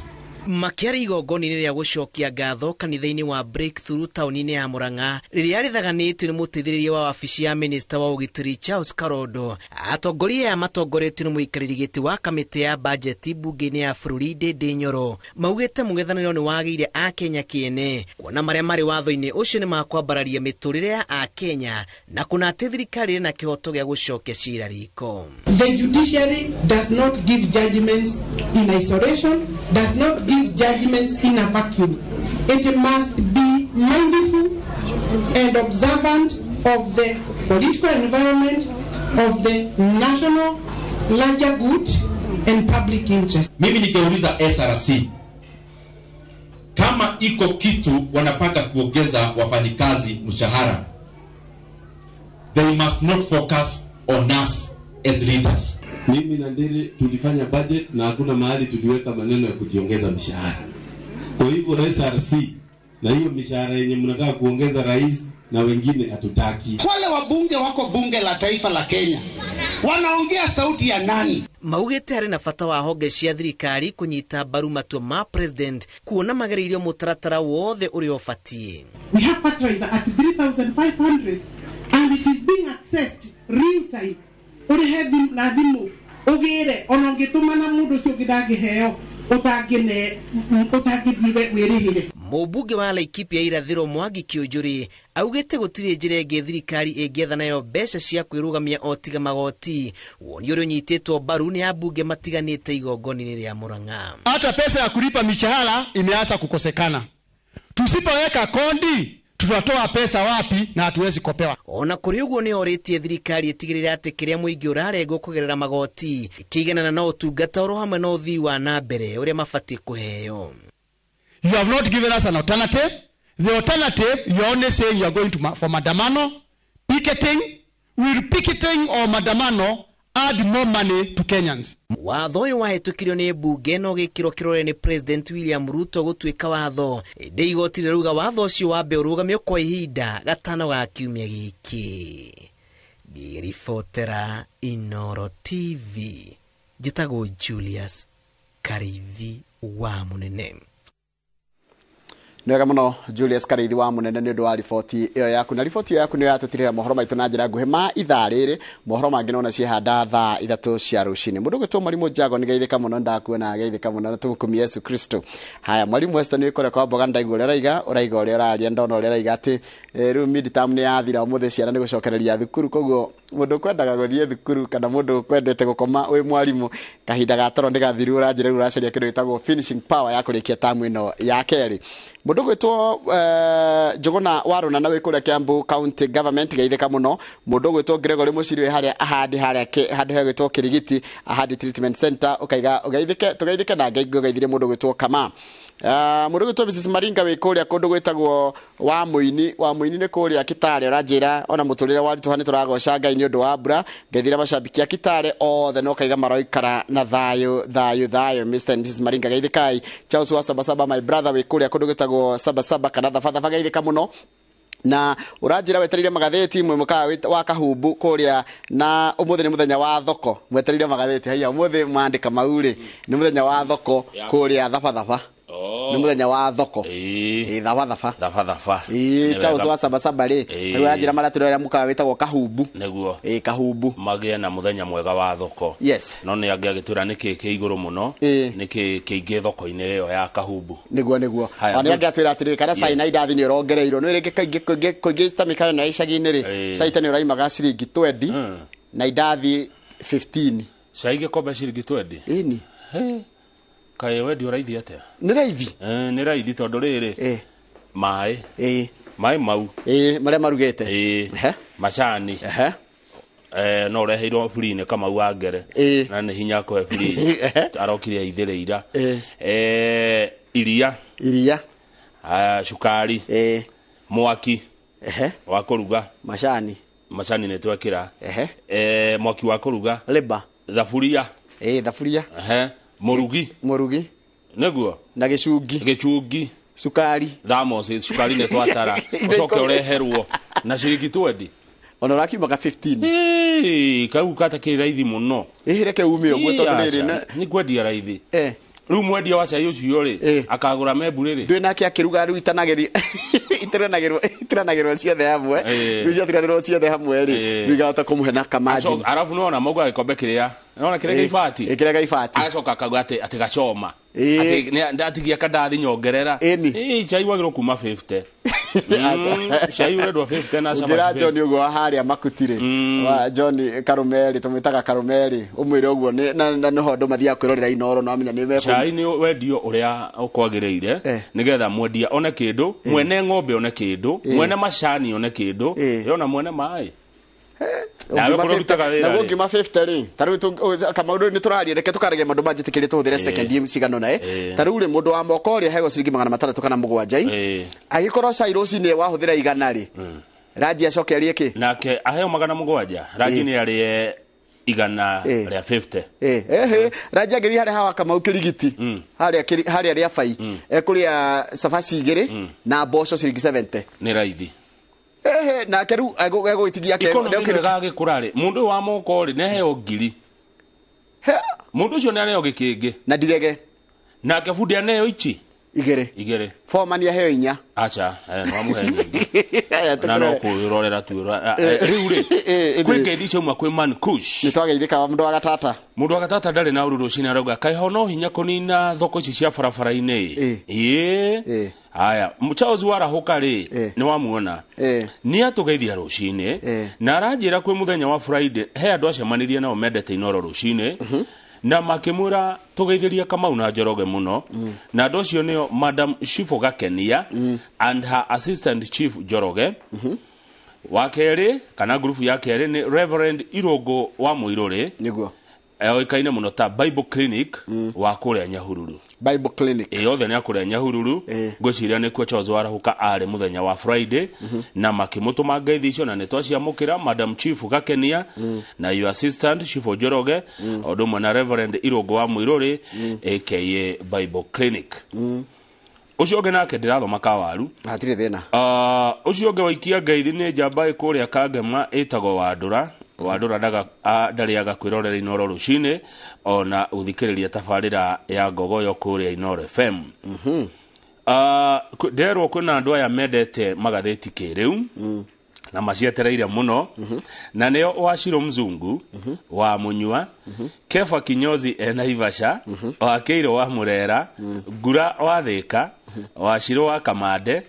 Makiari igongona-inĩ rĩa gũcokia ngatho kanitha-inĩ wa Breakthrough taũni-inĩ ya Murang'a rĩrĩa rĩthaganĩtio nĩ mũteithĩrĩria wa wabici ya minista wa ũgitĩri Charles Karondo. Atongoria aya matongoretio nĩ mũikarĩri gĩtĩ wa kamĩtĩ ya bajeti mbunge-inĩ ya bũrũri Ndindi Nyoro maugĩte mũng'ethanĩro nĩ wagĩire Akenya kĩene kuona marĩa marĩ watho-inĩ ũcio nĩ makwambararia mĩtũrĩre ya Akenya na kuna atĩ thirikari ĩna kĩhoto gĩa gũcokia cira riko. The judiciary does not give judgments in isolation, does not give judgments in a vacuum. It must be mindful and observant of the political environment, of the national larger good and public interest. Mimi nikiuliza SRC, kama Kama iko kitu wanapanga kuongeza wafanyikazi mshahara, they must not focus on us as leaders. Mimi na Ndiri tulifanya budget na hakuna mahali tuliweka maneno ya kujiongeza mishahara. Kwa hivyo SRC na hiyo mishahara yenye mnataka kuongeza rais na wengine hatutaki. Wale wabunge wako bunge la taifa la Kenya wanaongea sauti ya nani? Maugĩte harĩ na bata wa honge cia thirikari kũnyita mbaru matua ma president kuona magereirio mũtaratara wothe ũrĩa ũbatiĩ. We have fertilizer at 3,500 and it is being accessed real time. Ũrĩhe na thimũ ũgĩre ona ũngĩtũmana mũndũ ũcio ũngĩ ndangĩheo ũtangĩne ũtangĩthiĩ wĩrĩhĩre. Mũmbunge wa Laikipia irathĩro Mwangi Kĩũnjũrĩ augĩte gũtirĩ njĩra ĩngĩ thirikari ĩngĩetha nayo mbeca cia kwĩrũgamia o tiga magoti, woni ũrĩa ũnyitĩtwo mbaru nĩ ambunge matiganĩte igongona-inĩ rĩa Murang'a. Hata pesa ya kulipa mishahara imeanza kukosekana. Tusipoweka kondi tutatoa pesa wapi na hatuwezi kopewa. Ona kũrĩ ũguo nĩ orĩtie thirikari ĩtigĩrĩre atĩ kĩrĩa mũingĩ ũrarengwo kũgerera magoti kĩiganana na ũtungata oro hamwe na ũthii wa na mbere ũrĩa mabatiĩ kũheo. You have not given us an alternative. The alternative, you are only saying you are going to for maandamano, picketing. Will picketing or maandamano add more money to Kenyans? Watho ũyũ wahĩtũkirio nĩ mbunge na ũgĩkĩrwo kĩrore nĩ President William Ruto gũtuĩka watho. Ĩndĩ igoti rĩrauga watho ũcio wambe ũrũgamio kwa ihinda gatano ga kiumia gĩkĩ. Ngĩribotera Inooro TV, njĩtagwo Julius Karithi wa Munene. Nĩ wega mũno Julius Karithi wa Munene nĩ ũndũ wa riboti ĩyo yaku, na riboti ĩyo yaku nĩyo yatũtirĩra mohoro maitũ na njĩra nguhĩ ma ithaa rĩrĩ. Mohoro mangĩ nona ciehanda thaa 3 cia rũcinĩ. Mũndũ ũgwĩtwo Mwarimũ Jago nĩ geithĩka mũno, ndakuona geithĩka mũno na tũmũkumie Yesu Kristo. Haya, Mwarimũ Esther nĩ ũkũrĩa kwa mboga, ndaigua ũrĩa ũraiga ũrĩa ũraria, ndona ũrĩa ũraiga atĩ rĩu midterm nĩ yathira, ũmũthĩ ciana nĩ gũcokereria thukuru, koguo mũndũ ũkwendaga gũthiĩ thukuru kana mũndũ ũkwendete gũkoma wĩ mwarimũ kahinda ga toro nĩ gathiru, ũranjĩra rĩu ũracaria kĩndũ gĩtagwo finishing power ya kũrĩkia tamu ĩno ya kerĩ. Mũndũ ũgwĩtwo Njũgũna wa Rũnana wĩ kũrĩa Kiambu County Government geithĩka mũno. Mũndũ ũgwĩtwo Gregory Mũciri wĩ harĩa ahandi harĩa handũ hegwĩtwo Kĩrigiti Ahadi Treatment Center, ũkaiga ũgeithĩke, tũgeithĩke na Ngai ngũgeithirie mũndũ ũgwĩtwo Kama. Mũndũ ũgwĩtwo Mrs Maringa wĩ kũrĩa kũndũ gwĩtagwo wa Mũini, wa Mũini nĩ kũrĩa Kitale, ũranjĩra ona mũtũrĩre waritũha nĩ tũragoca Ngai nĩ ũndũ wa mbura. Ngeithĩra macambĩki a Kitale othe no kaiga maroikara na thayũ thayũ thayũ. Mr and Mrs Maringa geithĩkai. Charles wa Sabasaba my brother wĩ kũrĩa kũndũ gwĩtagwo Sabasaba kana Thabatha geithĩka mũno. Na ũranjĩra wetereire magathĩti mwe mũkawa wa Kahumbu kũrĩa, na ũmũthĩ nĩ mũthenya wa thoko, mwetereire magathĩti haiya ũmũthĩ mwandĩka mau rĩ nĩ mũthenya wa thoko kũrĩa Thabatha. Nĩ mũthenya wa thoko Thabatha Thabatha. Charles wa Sabasaba rĩ rĩu ũranjĩra marĩa tũrĩa mũkawa wĩtagwo Kahumbu nĩguo Kahumbu magĩe na mũthenya mwega wa thoko. Yes. No nĩ angĩ agĩtwĩra nĩkĩ kĩ igũrũ mũno, nĩkĩ kĩingĩ thoko-inĩ ĩyo ya Kahumbu. Nĩguo nĩguo. Ona nĩ angĩ atwĩra atĩrĩrĩ kana cai na indathi nĩ ũrongereirwo nĩ rĩngĩ kaingĩ kũingĩ ta mĩkawa ĩno ya icagi-inĩ rĩ cai tene ũraimaga ciringi 20 na indathi 15. Cai gĩkombe ciringi 20? Ĩni. Kaĩ wendio raithi atĩa? Nĩ raithi. Nĩ raithi tondũ rĩrĩ maĩ maĩ mau marĩa marugĩte macani no ũreheirwo free nĩ Kamau wa Ngere na nĩ hinya kũhe free arokire aithĩrĩira iria cukari mwaki wa kũruga macani nĩ twekĩra mwaki wa kũruga leba thaburia thaburia mũrugi nĩguo na gĩcungi cukari thamos cukari nĩ twatara ũcoke ũreherwo na ciringi 20 ona ũrakiumaga 15 kau katakĩrĩ raithi mũno reke ume ũguo tondũ rĩrĩ nĩ kwendia raithi rĩu mwendia wa cai ũcio rĩ akagũra membu rĩrĩ ndwĩ nake akĩruga rĩu itiranagĩrwo ciothe hamwe rĩu ciaturanĩrwo ciothe hamwe rĩ rĩu ikahota kũmũhe na kamajini. Arabu nĩwona maugaga gĩkombe kĩrĩa nĩwona kĩrĩa gĩibati kĩrĩa gĩibati agacoka akauga atĩ gacoma atĩ ndatigia kandathi nyongerera cai wagĩrwo kuma 50 cai ũrendwo 50 na cabaci. Ũngĩra John ũguo wa harĩa Makuti rĩ wa John Karũmeri tũmwĩtaga Karũmeri ũmwĩre ũguo na nĩho andũ mathiaga kwĩrorera Inooro no amenya nĩ cai nĩ wendio ũrĩa ũkwagĩrĩire nĩgetha mwendia one kĩndũ, mwene ng'ombe one kĩndũ, mwene macani one kĩndũ, yona mwene maĩ. Nawe kũrĩa ũrutaga wĩra Naguo rĩ? ngiuma 50 rĩ, ta rĩu Kamau nĩ tũraria, reke tũkaragia maũndũ manjĩtĩkĩrie tũhũthĩre second cigana ũna. Ta rĩu rĩ, mũndũ wa moko rĩ, ahegwo ciringi 607 i, angĩkorwo cai rũcinĩ wahũthĩra 100 rĩ, Raji acoke arĩe kĩ? Nake aheo 700, Raji nĩ arĩe 150. Ehe, Raji angĩthiĩ harĩa hawa Kamau kĩrigiti harĩa harĩa rĩa bai, ekũrĩa cabaci 2 na mboco ciringi 70. Nĩ raithi. Ehe, nake rĩu egũgĩtigia ke Economy ĩno ĩgagĩkũra rĩ, mũndũ ũyũ wa moko rĩ, nĩaheo 1000, mũndũ ũcio nĩaneo gĩkĩngĩ na ndirege. Nake bundi aneo ichi 2. 2. Foreman aheo 4. Acha, no amũhe nyingĩ na no kwĩrorera tu. Rĩu rĩ, kwĩ ngeithi ciauma kwĩ Man Kush. Nĩ twageithĩka wa mũndũ wa gatata. Mũndũ wa gatata ndarĩ na ũru rũcinĩ, arauga kaĩ ho no hinya kũnina thoko ici cia barabara-inĩ. Ĩĩ, haya, Charles warahũka rĩ, nĩ wamuona nĩ atũgeithia rũcinĩ na aranjĩra kwĩ mũthenya wa Friday he andũ acemanirie nao mendete Inoro rũcinĩ na makĩmwĩra tũgeithĩrie Kamau na Njoroge mũno, na andũ acio nĩo Madam Shifo Gakenia and her assistant chief Njoroge. Wa kerĩ kana ngurubu ya kerĩ nĩ Reverend Irũngũ wa Mũirũrĩ, nĩguo oĩkaine mũno ta Bible Clinic wa kũrĩa Nyahururu. Bible Clinic. Ĩ, othe nĩ akũrĩa Nyahururu. Ngwĩciria nĩkuo Charles Warahũka arĩ mũthenya wa Friday na makĩmũtũma ngeithi icio, na nĩ twaciamũkĩra, Madam Chief Gakenia na your assistant Chief Njoroge, o ũndũ ũmwe na Reverend Irũngũ wa Mũirũrĩ aka Bible Clinic. Ũcio ũngĩ nake ndĩrathoma kawaru. Hatirĩ thĩna. Ũcio ũngĩ waikia ngeithi nĩ njamba ĩ kũrĩa Kangema ĩtagwo Wandũra. Wandũra ndarĩaga kwĩrorera Inoro rũcinĩ ona gũthikĩrĩria tabarĩra ya Ngogoyo kũrĩa Inoro FM. Nderwo kwĩna andũ aya mendete magathĩti kĩrĩu na macietereire mũno, na nĩo Wachirũ Mzungu wa Mũnyua, Kefa Kinyozi e Naivasha, wa Kĩirũ wa Mũrera, Ngura wa Thĩka, Wachirũ wa Kamande,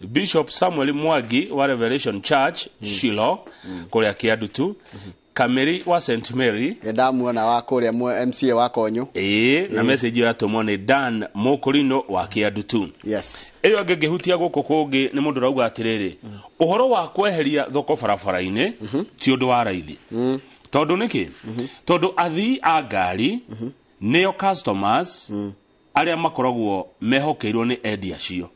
Bishop Samuel Mwangi wa Revelation Church Shilo kũrĩa Kĩandutu, Kameri wa St Mary. Ndamuona wa kũrĩa MCA wa Konyo. Ĩĩ, na message ĩyo yatũmwo nĩ Dan Mũkũrino wa Kĩandutu. Ĩyo ĩngĩ ngĩhutia gũkũ kũngĩ nĩ mũndũ ũrauga atĩrĩrĩ, ũhoro wa kweheria thoko barabara-inĩ ti ũndũ wa raithi. Tondũ nĩkĩ? Tondũ athii a ngari nĩo customers arĩa makoragwo mehokeirwo nĩ endia acio.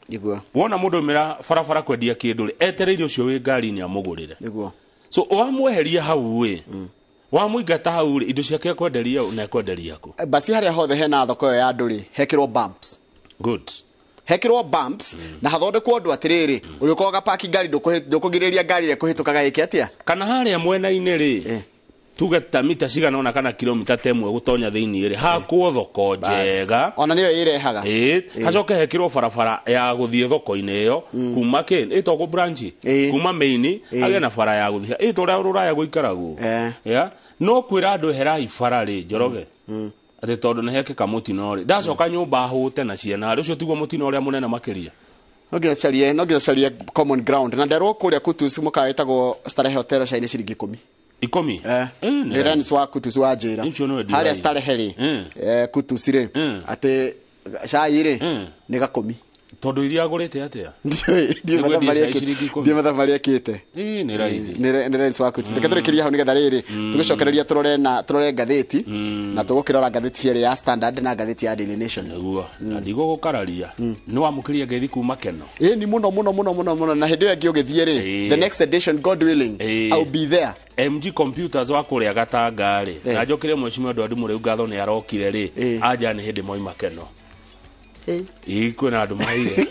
Wona mũndũ aumĩra barabara kwendia kĩndũ rĩ, etereire ũcio wĩ ngari-inĩ amũgũrĩre. So wamweheria hau ĩ, wamũingata hau rĩ, indo ciake ekwenderia na ekwenderia kũ? Basi harĩa hothe hena thoko ĩyo ya andũ rĩ, hekĩrwo bumps. Good. Hekĩrwo bumps na hathondekwo ũndũ atĩrĩrĩ, ũrĩũkaga ũgapaki ngari, ndũkũgirĩrĩria ngari ĩrĩa ĩkũhĩtũkaga ĩke atĩa? Kana harĩa mwena-inĩ rĩ, tuge ta mita cigana ũna kana kilomita ta 1 gũtonya thĩinĩ rĩ, hakwo thoko njega. Ona nĩyo ĩrehaga. Hacoke hekĩrwo barabara ya gũthiĩ thoko-inĩ ĩyo kuma kĩ ĩtagwo branch kuma main, hagĩe na bara ya gũthiĩ ĩta ũrĩa rũraya gũikaragwo. No kwĩra andũ eherai bara rĩ, Njoroge, atĩ tondũ nĩ hekĩka mũtino rĩ, ndacoka nyũmba hũte na ciana rĩ, ũcio tiguo mũtino ũrĩa mũnene makĩria. No nginya ũcarie common ground. Na nderwo kũrĩa Kutus mũkawa wĩtagwo Starehe Hotel cai nĩ ciringi 10. 10? Nĩ Rennes wa Kutus wa njĩra. Harĩa Starehe rĩ, Kutus rĩ, atĩ cai rĩ nĩ 10. Tondũ iria agũrĩte atĩa? Ndiũĩ mathabu marĩa ekĩte. Nĩ raithi. Nĩ Rennes wa Kutus. Reke tũrĩkĩrie hau nĩgetha rĩrĩ tũgĩcokereria tũrore na tũrore ngathĩti, na tũgũkĩrora ngathĩti cierĩ ya Standard na ngathĩti ya Daily Nation. Nĩguo. Na ndigũgũkararia. Nĩ wamũkĩria ngeithi kuma Keno. Ĩĩ, ni mũno mũno mũno mũno mũno, na hĩndĩ ĩyo ĩngĩ ũgĩthiĩ rĩ, the next edition God willing, I'll be there. MG Computers wa kũrĩa Gatanga rĩ, na njokere mheshimiwa Edward Mũrĩu ngatho nĩ arokire rĩ, anja nĩ hĩndĩ moima Keno. Ĩĩ, kwĩna andũ maheire.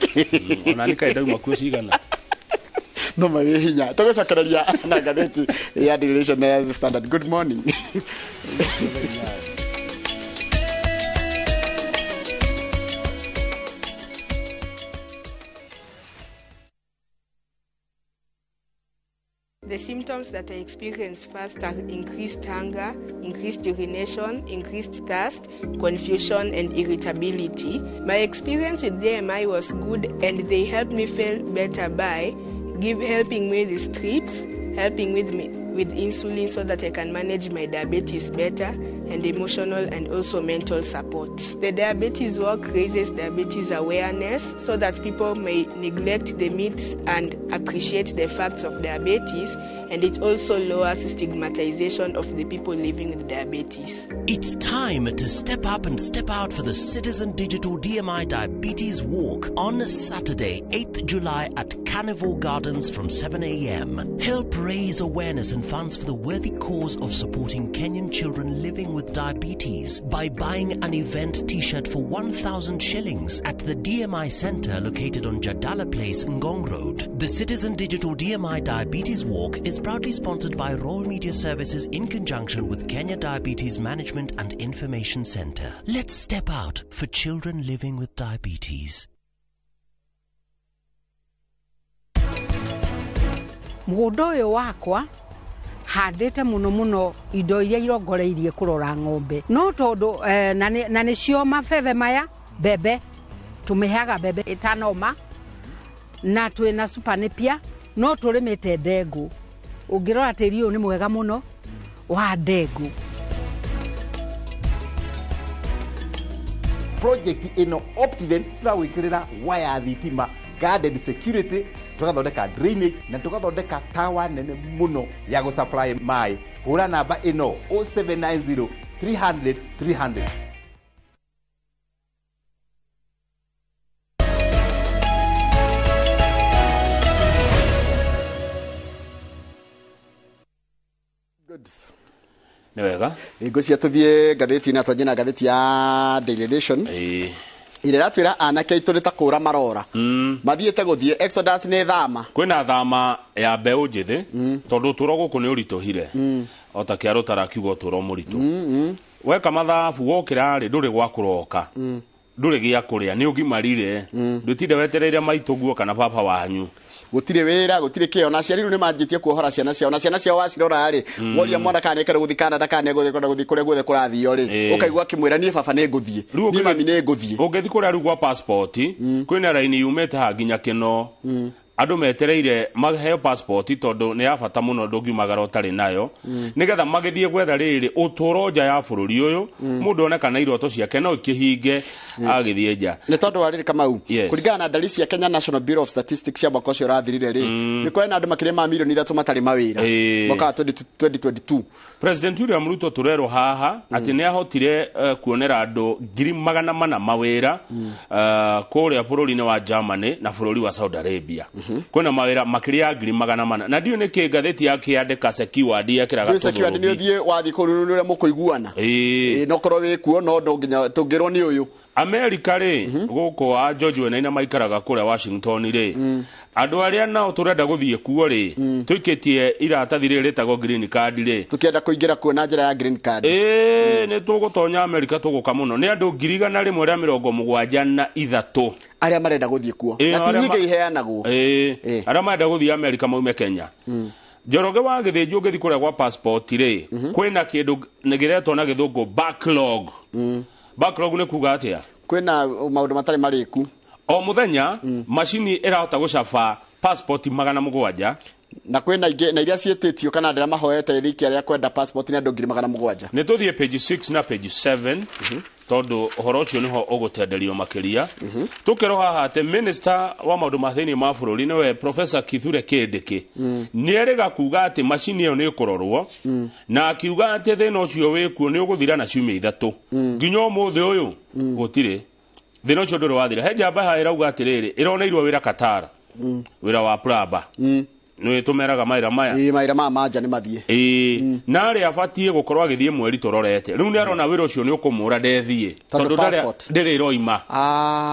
Ona nĩ kaĩ ndauma kuo cigana. No magĩ hinya. Tũgũcokereria na ngathĩti ya Daily Nation na ya The Standard. Good morning. The symptoms that I experienced first are increased hunger, increased urination, increased thirst, confusion, and irritability. My experience with DMI was good, and they helped me feel better by helping me with strips, helping with me with insulin so that I can manage my diabetes better, and emotional and also mental support. The diabetes walk raises diabetes awareness so that people may neglect the myths and appreciate the facts of diabetes, and it also lowers stigmatization of the people living with diabetes. It's time to step up and step out for the Citizen Digital DMI Diabetes Walk on Saturday, 8th July at Carnival Gardens from 7 a.m. Help raise awareness and funds for the worthy cause of supporting Kenyan children living with diabetes by buying an event t-shirt for 1,000 shillings at the DMI Center located on Jadala Place, Ngong Road. The Citizen Digital DMI Diabetes Walk is proudly sponsored by Royal Media Services in conjunction with Kenya Diabetes Management and Information Center. Let's step out for children living with diabetes. Mũgũnda ũyũ wakwa handĩte mũno mũno indo iria irongoreirie kũrora ng'ombe no tondũ na nĩcio mabebe maya mbembe tũmĩheaga mbembe ĩtanoma na twĩna supanipia no tũrĩmĩte ndengũ. Ũngĩrora tĩri ũyũ nĩ mwega mũno wa ndengũ. Project ĩno Optiven tũrawĩkĩrĩra waya thitima, garden security, tugathondeka drainage na tugathondeka tower nene muno ya gå supply mai. Hura namba ĩno 0790 300 300. Good. Nĩ wega. Ngwĩciria tũthiĩ ngathĩti-inĩ, twanjie na ngathĩti ya Daily Nation. Ĩrĩa ĩratwĩra anake aitũ nĩ ta kũra marora. Mathiĩte gũthiĩ Exodus nĩ thama. Kwĩna thama ya mbeũ njĩthĩ tondũ ũtũro gũkũ nĩ ũritũhire. O ta kĩarũ tarakiuga ũtũro mũritũ. Weka mathabu wokĩra rĩ ndũrĩ gwa kũroka. Ndũrĩ gĩa kũrĩa nĩ ũgimarire. Ndũtinde wetereire maitũguo kana baba wanyu. Gũtirĩ wĩra, gũtirĩ kĩo, na aciari rĩu nĩ manjĩtie kuohora ciana ciao, na ciana ciao wacirora rĩ, woria mwana kana nĩekenda gũthiĩ Canada kana nĩegũthiĩ gũthiĩ kũrĩa guothe kũrathio rĩ, ũkaigua akĩmwĩra niĩ baba nĩ ngũthiĩ, niĩ mami nĩ ngũthiĩ. Ũngĩthiĩ kũrĩa rĩu gwa passport, kwĩna raini yumĩte haha nginya Kĩno. Andũ metereire maheo passport tondũ nĩ ya bata mũno ndũngiumagara ũtarĩ nayo, nĩgetha magĩthiĩ gwetha rĩrĩ ũtũro nja ya bũrũri ũyũ, mũndũ one kana iroto ciake no ikĩhinge agĩthiĩ nja. Nĩ tondũ wa rĩrĩ Kamau, kũringana na ndari cia Kenya National Bureau of Statistics cia mwaka ũcio ũrathirire rĩ, nĩ kũrĩ na andũ makĩria ma milioni 3 matarĩ mawĩra mwaka wa 2022. President William Ruto tũrerwo haha atĩ nĩ ahotire kuonera andũ 400,000 mawĩra kũrĩa bũrũri-inĩ wa Germany na bũrũri wa Saudi Arabia. Kwĩna mawĩra makĩria ya 400,000 na ndiũ nĩkĩ ngathĩti yakĩandĩka secured yekĩraga tũthũrũgi. Secured nĩ ũthiĩ wathiĩ kũu nĩ ũrĩa mũkũiguana. No korwo wĩ kuo no nginya tũngĩrwo nĩ ũyũ. America rĩ gũkũ wa George Wainaina maikaraga kũrĩa Washington rĩ, andũ arĩa nao tũrenda gũthiĩ kuo rĩ, tũikĩtie iratathi rĩrĩ rĩtagwo green card rĩ, tũkĩenda kũingĩra kuo na njĩra ya green card. Nĩ tũgũtonya America tũgũka mũno. Nĩ andũ 173,000 arĩa marenda gũthiĩ kuo, na ti nyingĩ iheanagwo. Arĩa marenda gũthiĩ America maume Kenya. Njoroge wa Gĩthĩnji ũngĩthiĩ kũrĩa gwa passport rĩ, kwĩna kĩndũ gĩretwo na gĩthũngũ backlog. Backlog nĩ kuga atĩa? Kwĩna maũndũ matarĩ marĩku. O mũthenya macini ĩrahota gũcaba passport 700 na kwĩna ingĩ na iria ciĩtĩtio kana andũ arĩa mahoete riki arĩa kwenda passport nĩ andũ 700,000. Nĩ tũthiĩ page 6 na page 7 tondũ ũhoro ũcio nĩho ũgũtenderio makĩria. Tũkĩrwo haha atĩ minister wa maũndũ ma thĩinĩ ma bũrũri nĩwe Professor Kithure Kindiki nĩerĩga kuga atĩ macini ĩyo nĩ ĩkũrorwo, na akiuga atĩ thĩna ũcio wĩkuo nĩ ũgũthira na ciumia 3. Nginya ũmũthĩ ũyũ gũtirĩ thĩna ũcio ndũrĩ wathira. He njamba haha ĩrauga atĩrĩrĩ, ĩroneirwo wĩra Qatar, wĩra wa plumber. Nĩ tũmeraga mawĩra maya. Mawĩra maya ma nja nĩ mathiĩ. Na arĩa abatiĩ gũkorwo agĩthiĩ mweri tũrorete. Rĩu nĩ arona wĩra ũcio nĩ ũkũmũra ndethiĩ tondũ ndĩrĩ ĩroima.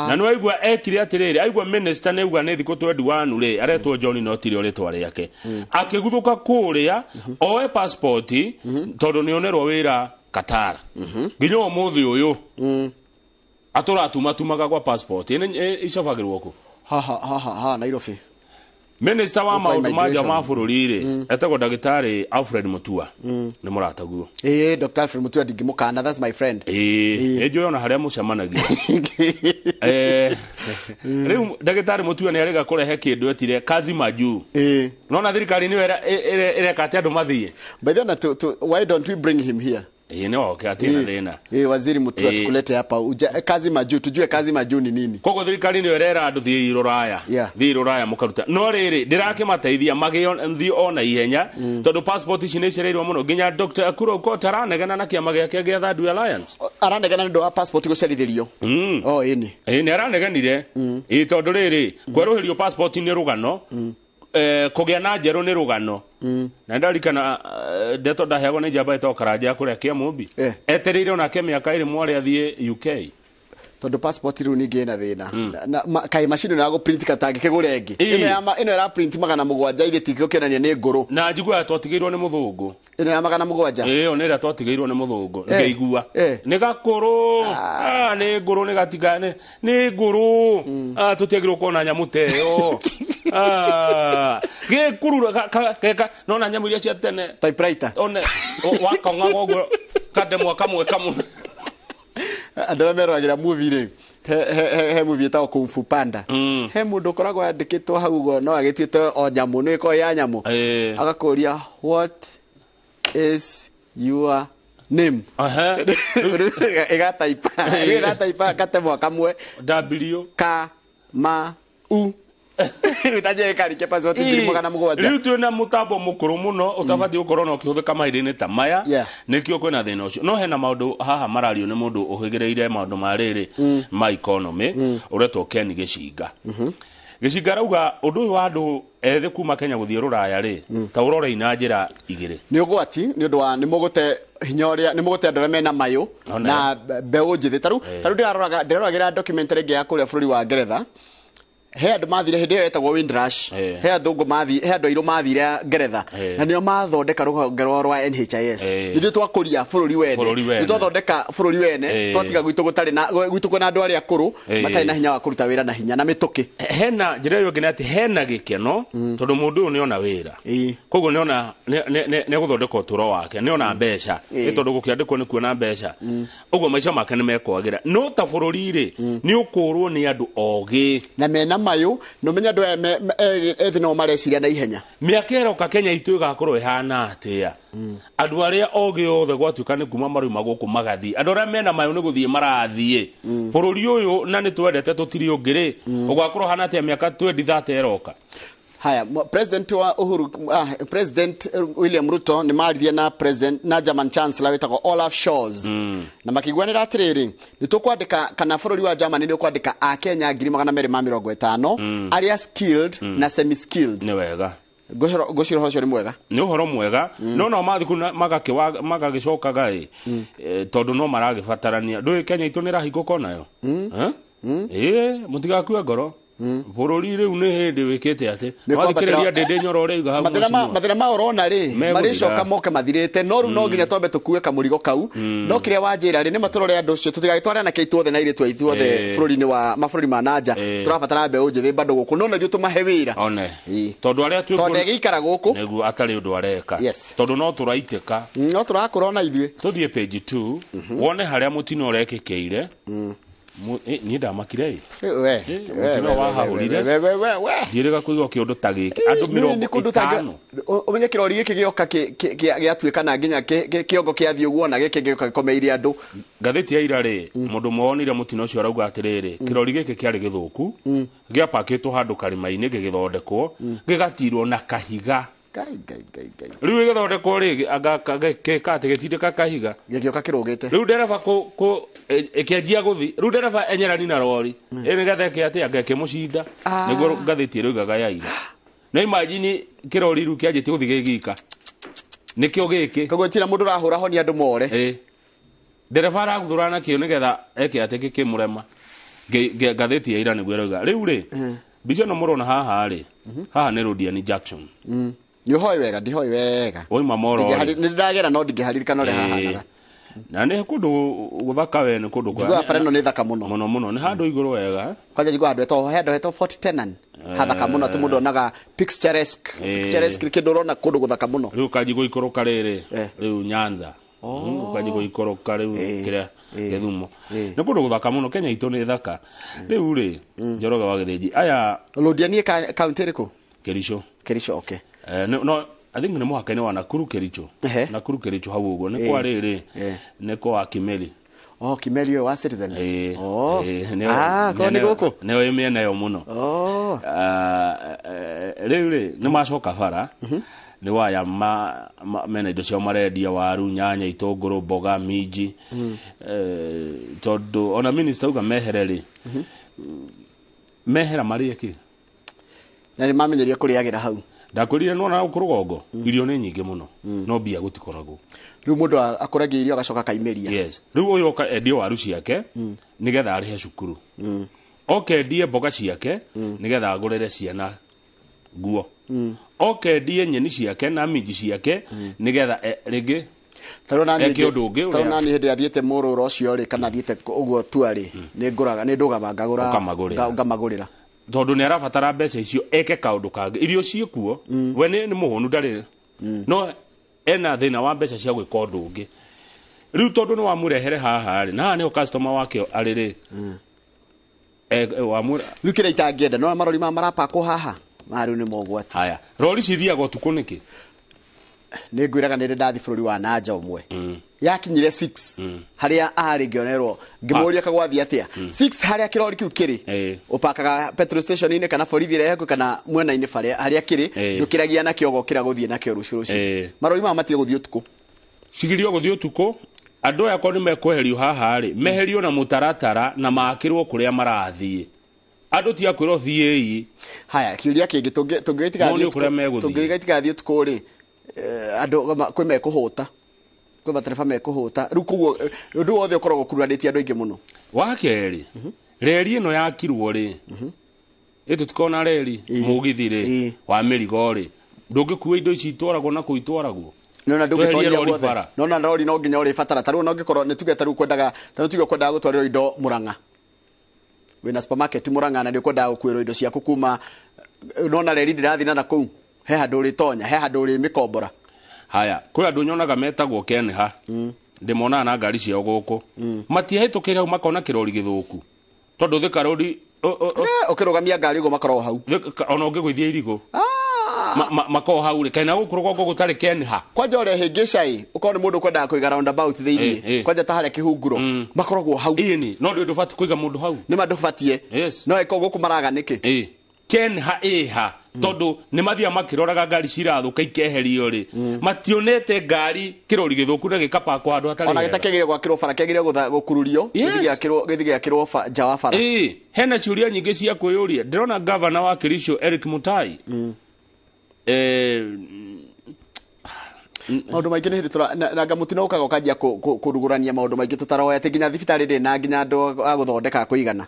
Na nĩ waigua ekire atĩrĩrĩ, aigua minister nĩ auga nĩ thikũ 21 rĩ, aretwo John no tirĩ rĩtwa rĩake. Akĩguthũka kũrĩa oe passport tondũ nĩ onerwo wĩra Qatar. Nginya ũmũthĩ ũyũ atũratumatumaga gwa passport. Icabagĩrwo kũ? Haha Nairobi. Minister wa Gũkũ maũndũ ma nja immigration. ma bũrũri rĩ, etagwo ndagĩtarĩ Alfred Mutua, nĩ mũrataguo. Ĩĩ, Dr. Alfred Mutua ndingĩmũkana, that's my friend. Ĩĩ, nĩ njũĩ ona harĩa mũcemanagia. Rĩu ndagĩtarĩ Mutua nĩ arĩga kũrehe kĩndũ etire kazi majuu. Nona thirikari nĩyo ĩreka atĩ andũ mathiĩ. By the way, why don't we bring him here? Ĩĩ, nĩ oke atirĩ na thĩna. Ĩĩ, Waziri Mutua Ĩĩ. tukulete hapa kazi majuu, tujue kazi majuu ni nini. Koguo thirikari nĩyo ĩrera andũ thiĩi rũraya, thiĩi rũraya mũkaruta, no rĩrĩ ndĩrakĩmateithia magĩo thiĩ ona ihenya, tondũ passport ici nĩ icereirwo mũno. Nginya Dr. Ekuru Aukot aranegena na kĩama gĩake gĩa Third Way Alliance. Aranegena nĩ ũndũ wa passport gũcerithĩrio. Oh, ĩni. Ĩĩ, nĩ aranegenire. Ĩĩ, tondũ rĩrĩ kwerũhĩrio passport nĩ rũgano, kũgĩa na njerũ nĩ rũgano. Na ndarikana ndeto ndaheagwo nĩ njamba ĩtagwo Karanja ya kũrĩa Kĩamũmbi, etereire onake mĩaka ĩrĩ mwarĩ athiĩ UK. Tondũ passport rĩu ningĩ ĩna thĩna. Kaĩ macini ĩno ya gũprint katangĩkĩgũra ĩngĩ? Ĩĩ. Ĩno ĩra print 700 ithe tikũkĩonania nĩ ngũrũ. Na njiguaga twatigĩirwo nĩ mũthũngũ. Ĩno ya 700? Ĩyo nĩ ĩrĩa twatigĩirwo nĩ mũthũngũ. Ngĩigua nĩ gakũrũ. Nĩ ngũrũ, nĩ gatigane nĩ ngũrũ. Tũtiagĩrĩirwo kuona nyamũ ta ĩyo. Gĩkurura geka nona nyamũ iria cia tene. Typewriter. One wakong'aga ũguo kandemwa kamwe kamwe. Andũ arĩa meroragĩra movie rĩ, he movie ĩtagwo Kung Fu Panda. He mũndũ ũkoragwo yandĩkĩtwo hau ũguo no agĩtuĩte o nyamũ, nĩ ĩkoragwo ya nyamũ. Agakũria, what is your name? Ĩgataipa. Rĩu ĩrataipa katemwa kamwe. W K M U. Rĩu ta njĩra ĩkarĩkia passport 700,000. Rĩu twĩna mũtambo mũkũrũ mũno ũtabatiĩ gũkorwo na ũkĩhũthĩka mahinda-inĩ ta maya, nĩkĩo kwĩna thĩna ũcio. No hena maũndũ haha marario nĩ mũndũ ũhĩgĩrĩire maũndũ ma rĩrĩ ma economy, ũretwo Ken Gĩcinga. Gĩcinga arauga ũndũ ũyũ wa andũ ethĩ kuma Kenya gũthiĩ rũraya rĩ, ta ũrorei na njĩra igĩrĩ. Nĩ ũgwati nĩ ũndũ wa nĩ mũgũte hinya ũrĩa, nĩ mũgũte andũ arĩa mena mayũ na mbeũ njĩthĩ. Ta rĩu ndĩraroragĩra documentary ĩngĩ ya kũrĩa bũrũri wa Ngeretha. He andũ mathire hĩndĩ ĩyo yetagwo Windrush. He athũngũ mathire, he andũ airũ mathire Ngeretha. Na nĩo mathondeka rũhonge rwao rwa NHIS. Ithuĩ twakũria bũrũri wene. Bũrũri wene. Ithuĩ twathondeka bũrũri wene, twatiga gwitũ gũtarĩ na gwitũ kwĩna andũ arĩa akũrũ, matarĩ na hinya wa kũruta wĩra na hinya na mĩtũkĩ. Hena njĩra ĩyo ĩngĩ nĩ atĩ hena gĩkeno tondũ mũndũ ũyũ nĩona wĩra. Koguo nĩona nĩ gũthondeka ũtũũro wake, nĩona mbeca. Nĩ tondũ gũkĩandĩkwo nĩ kuona mbeca. Ũguo maica make nĩ mekwagĩra. No ta bũrũri rĩ, nĩ ũkũrwo nĩ andũ ogĩ. Na mena mayũ, no menya andũ aya ethĩ no mareciria na ihenya. Mĩaka ĩroka Kenya itũ ĩgakorwo ĩhana atĩa? Andũ arĩa ogĩ othe gwatuĩka nĩ kuma marauma gũkũ magathiĩ. Andũ arĩa mena mayũ nĩ gũthiĩ marathiĩ. Bũrũri ũyũ na nĩ twendete tũtirĩ ũngĩ rĩ, ũgakorwo hana atĩa mĩaka 2030 ĩroka? Haya, President wa Uhuru, President William Ruto nĩ maririe na President na German Chancellor wĩtagwo Olaf Scholz. Na makĩiguanĩra atĩrĩrĩ, nĩ tũkwandĩka kana bũrũri wa Germany nĩ ũkwandĩka Akenya 250,000 arĩa skilled na semi skilled. Nĩ wega. Ngwĩciria ũhoro ũcio nĩ mwega. Nĩ ũhoro mwega. No nao mathiĩ kũu magagĩcokaga ĩ, tondũ no maragĩbatarania. Ndũĩ Kenya itũ nĩ ĩrahingũka onayo? Ĩĩ, mũtigakue ngoro. Bũrũri rĩu nĩ hĩndĩ wĩkĩte atĩ. Nĩ Wathikĩrĩria kwambatĩra- Ndĩndĩ Nyoro ũrĩa auga hau mheshimiwa. Mathĩna ma ũrona rĩ, Megũthira. marĩcoka moke mathirĩte, no rĩu no nginya twambe tũkue kamũrigo kau. No kĩrĩa wanjĩra rĩ, nĩ matũrore andũ ũcio, tũtigagĩtware anake aitũ othe na airĩtu aitũ othe bũrũri-inĩ wa mabũrũri ma nanja. Tũrabatara mbeũ njĩthĩ bado gũkũ, no na ithuĩ tũmahe wĩra. One. Tondũ arĩa twĩ Tondũ ndegĩikara gũkũ. Nĩguo atarĩ ũndũ areka. Tondũ no tũraitĩka. No tũrakũra ona ithuĩ. Tũthiĩ page 2, wone harĩa mũtino ũrekĩkĩire. Niĩ ndamakire ĩ. Mũtino wahahũrire. Ndiĩrĩga kũigua kĩũndũ ta gĩkĩ. Andũ mĩrongo Nĩ kũndũ ta ĩtano. Ũmenye kĩrori gĩkĩ gĩoka gĩatuĩka na nginya kĩongo kĩathiĩ ũguo na gĩkĩ gĩoka gĩkomeire andũ. Ngathĩti ya ira rĩ, mũndũ ũmwe wonire mũtino ũcio arauga atĩrĩrĩ, kĩrori gĩkĩ kĩarĩ gĩthũku, gĩapakĩtwo handũ karĩma-inĩ gĩgĩthondekwo, gĩgatirwo na kahiga. Ngai, ngai, ngai, ngai. Rĩu gĩgĩthondekwo rĩ, anga gĩka atĩ gĩtindĩka kahiga. Gĩgĩũka kĩrũgĩte. Rĩu ndereba ĩkĩanjia gũthiĩ. Rĩu ndereba enyerani na rori. Ĩ nĩgetha ĩke atĩ, anga ĩkĩmũcinda. Nĩguo ngathĩti ĩraugaga ya ira. No imagine kĩrori rĩu kĩanjĩtie gũthiĩ gĩgika. Nĩkĩo gĩkĩ. Koguo tira mũndũ ũrahũra honi andũ more. Ndereba araguthũra nakĩo nĩgetha eke atĩ gĩkĩmũrema. Ngathĩti ya ira nĩguo ĩrauga. Rĩu rĩ, mbica ĩno mũrona haha rĩ, haha nĩ Rodiani Jackson. Nĩ ũhoe wega, ndihoe wega. Woima moro rĩ. Nĩ ndagera no ndingĩharirikana ũrĩa hahanaga. Na nĩ kũndũ gũthaka we, nĩ kũndũ Njiguaga bara ĩno nĩ thaka mũno. Mũno mũno, nĩ handũ igũrũ wega. Kwanja njiguaga handũ hetwo, he handũ hetwo Fort Tenan hathaka mũno, atĩ mũndũ onaga picturesque. Picturesque nĩ kĩndũ ũrona kũndũ gũthaka mũno. Rĩu ũkanji gũikũrũka rĩrĩ, rĩu Nyanza. Ũkanji gũikũrũka rĩu kĩrĩa Gĩthumo, nĩ kũndũ gũthaka mũno. Kenya itũ nĩ thaka. Rĩu rĩ, Njoroge wa Gĩthĩnji aya. Londiani ĩ kaunti ĩrĩkũ? Kericho. Kericho, okay. No I think nĩ mũhaka-inĩ wa Nakuru Kericho. Nakuru Kericho hau ũguo nĩ kwa rĩrĩ, nĩ kwa Kimeli. Oh, Kimeli ũyũ wa Citizen. Oh. Ah, korwo nĩ gũkũ. Nĩo ĩ mĩena ĩyo mũno. Ah, rĩu rĩ, nĩ macoka bara, nĩ waya mena indo ciao marendia, waru, nyanya, itũngũrũ, mboga, minji. Tondũ ona minister auga mehere rĩ, mehera marĩe kĩ? Na nĩ mamenyerie kũrĩagĩra hau. Ndakwĩrire nĩwona gũkũ rũgongo irio nĩ nyingĩ mũno, no mbia gũtikoragwo. Rĩu mũndũ akũragia irio agacoka akaimĩria. Yes, rĩu ũyũ oka endie waru ciake nĩgetha arĩhe cukuru, oke endie mboga ciake nĩgetha agũrĩre ciana nguo, oke endie nyeni ciake na minji ciake nĩgetha rĩngĩ Tarĩu nani eke ũndũ ũngĩ. Tarĩu ũrĩa nani hĩndĩ ĩrĩa thiĩte mũrũrũ ũcio rĩ, kana thiĩte ũguo tua rĩ, nĩ ngũraga, nĩ ndũgama ngagũra. Ũkamagũrĩra. Ngamagũrĩra. Tondũ nĩ arabatara mbeca icio eke kaũndũ kangĩ. Irio ciĩkuo, we nĩ mũhũnu, ndarĩ no ena thĩna wa mbeca cia gwĩka ũndũ ũngĩ. Rĩu tondũ nĩ wamũrehere haha rĩ, na haha nĩho customer wake arĩ rĩ, wamũre. Rĩu kĩrĩa itangĩenda no marori maya marapakwo haha, maya rĩu nĩ mogwati. Haya, rori cithiaga ũtukũ nĩkĩ? Nĩ ngwĩraga nĩ ndĩ ndathi bũrũri wa nanja ũmwe, yakinyire 6 harĩa arĩ, ngĩonerwo, ngĩmũria kagwathiĩ atĩa 6 harĩa kĩrori kĩu kĩrĩ. Ũpakaga petrol station-inĩ kana borithi ĩrĩa hakuhĩ kana mwena-inĩ barĩa harĩa kĩrĩ. Ndũkĩragia nakĩo, ũgokĩra gũthiĩ nakĩo rũciũ rũciũ. Marori maya matige gũthiĩ ũtukũ. Cigirio gũthiĩ ũtukũ. Andũ aya korwo nĩ mekweherio haha rĩ, meherio na mũtaratara na makĩrwo kũrĩa marathiĩ. Andũ ti akwĩrwo thiĩi. Haya, kĩũria kĩngĩ, Monio kũrĩa megũthiĩ. Tũngĩgĩtigathiĩ ũtukũ rĩ, andũ kwĩ mekũhũta, kwĩ matereba mekũhũta. Rĩu koguo ũndũ wothe ũkoragwo ũkuruhanĩtie andũ aingĩ mũno. Wa kerĩ, reri ĩno yakirwo rĩ, ĩtũtikona reri mũgithi rĩ wa mĩrigo rĩ, ndũngĩkua indo ici itwaragwo na kũu itwaragwo. Nona Tweherie ndũngĩtonyia rori guothe. bara. Nona rori no nginya ũrĩbatara. Ta rĩu no ngĩkorwo nĩ tuge ta rĩu kwendaga, ta rĩu tuge kwendaga gũtwarĩrwo indo Murang'a, wĩna supermarket Murang'a na nĩ ũkwendaga gũkuĩrwo indo ciaku kuma, nona reri ndĩrathiĩ na kũu, he handũ ũrĩtonya, he handũ ũrĩmĩkombora. Haya, kwĩ andũ nyonaga metagwo Kenha, ndĩmonaga na ngari ciao gũkũ, matiahĩtũkĩire hau makona kĩrori gĩthũku, tondũ Thika Road Ũkĩrũgamia ngari ũguo makoragwo hau. Ona ũngĩgũithia irigũ makoragwo hau rĩ, kaina gũkũ rũgongo gũtarĩ Kenha? Kwanja ũrĩa hĩngĩca ĩ, ũkorwo nĩ mũndũ ũkwendaga kũiga roundabout thĩiniĩ. Kwanja ta harĩa Kĩhunguro makoragwo hau. Ĩni no ndĩ ndũbatiĩ kũiga mũndũ hau. Nĩ ma ndũbatiĩ. No ĩkorwo gũkũ maraga nĩkĩ? Kenha ĩha tondũ nĩ mathiaga makĩroraga ngari cirathũka ikeherio rĩ, mationete ngari kĩrori gĩthũku na gĩkapakwo handũ hatarĩ Ona hega. gĩtakĩagĩrĩire gwakĩrwo bara, kĩagĩrĩire gũkururio, gĩthiĩ gĩakĩrwo nja wa bara. Hena ciũria nyingĩ cia kwĩyũria. Ndĩrona gavana wa Kericho Eric Mutai. Maũndũ maingĩ nĩ hĩndĩ na ngamũtino ũkaga ũkanjia kũrugũrania maũndũ maingĩ tũtaroya atĩ nginya thibitarĩ ndĩ na nginya andũ a gũthondeka a kũigana.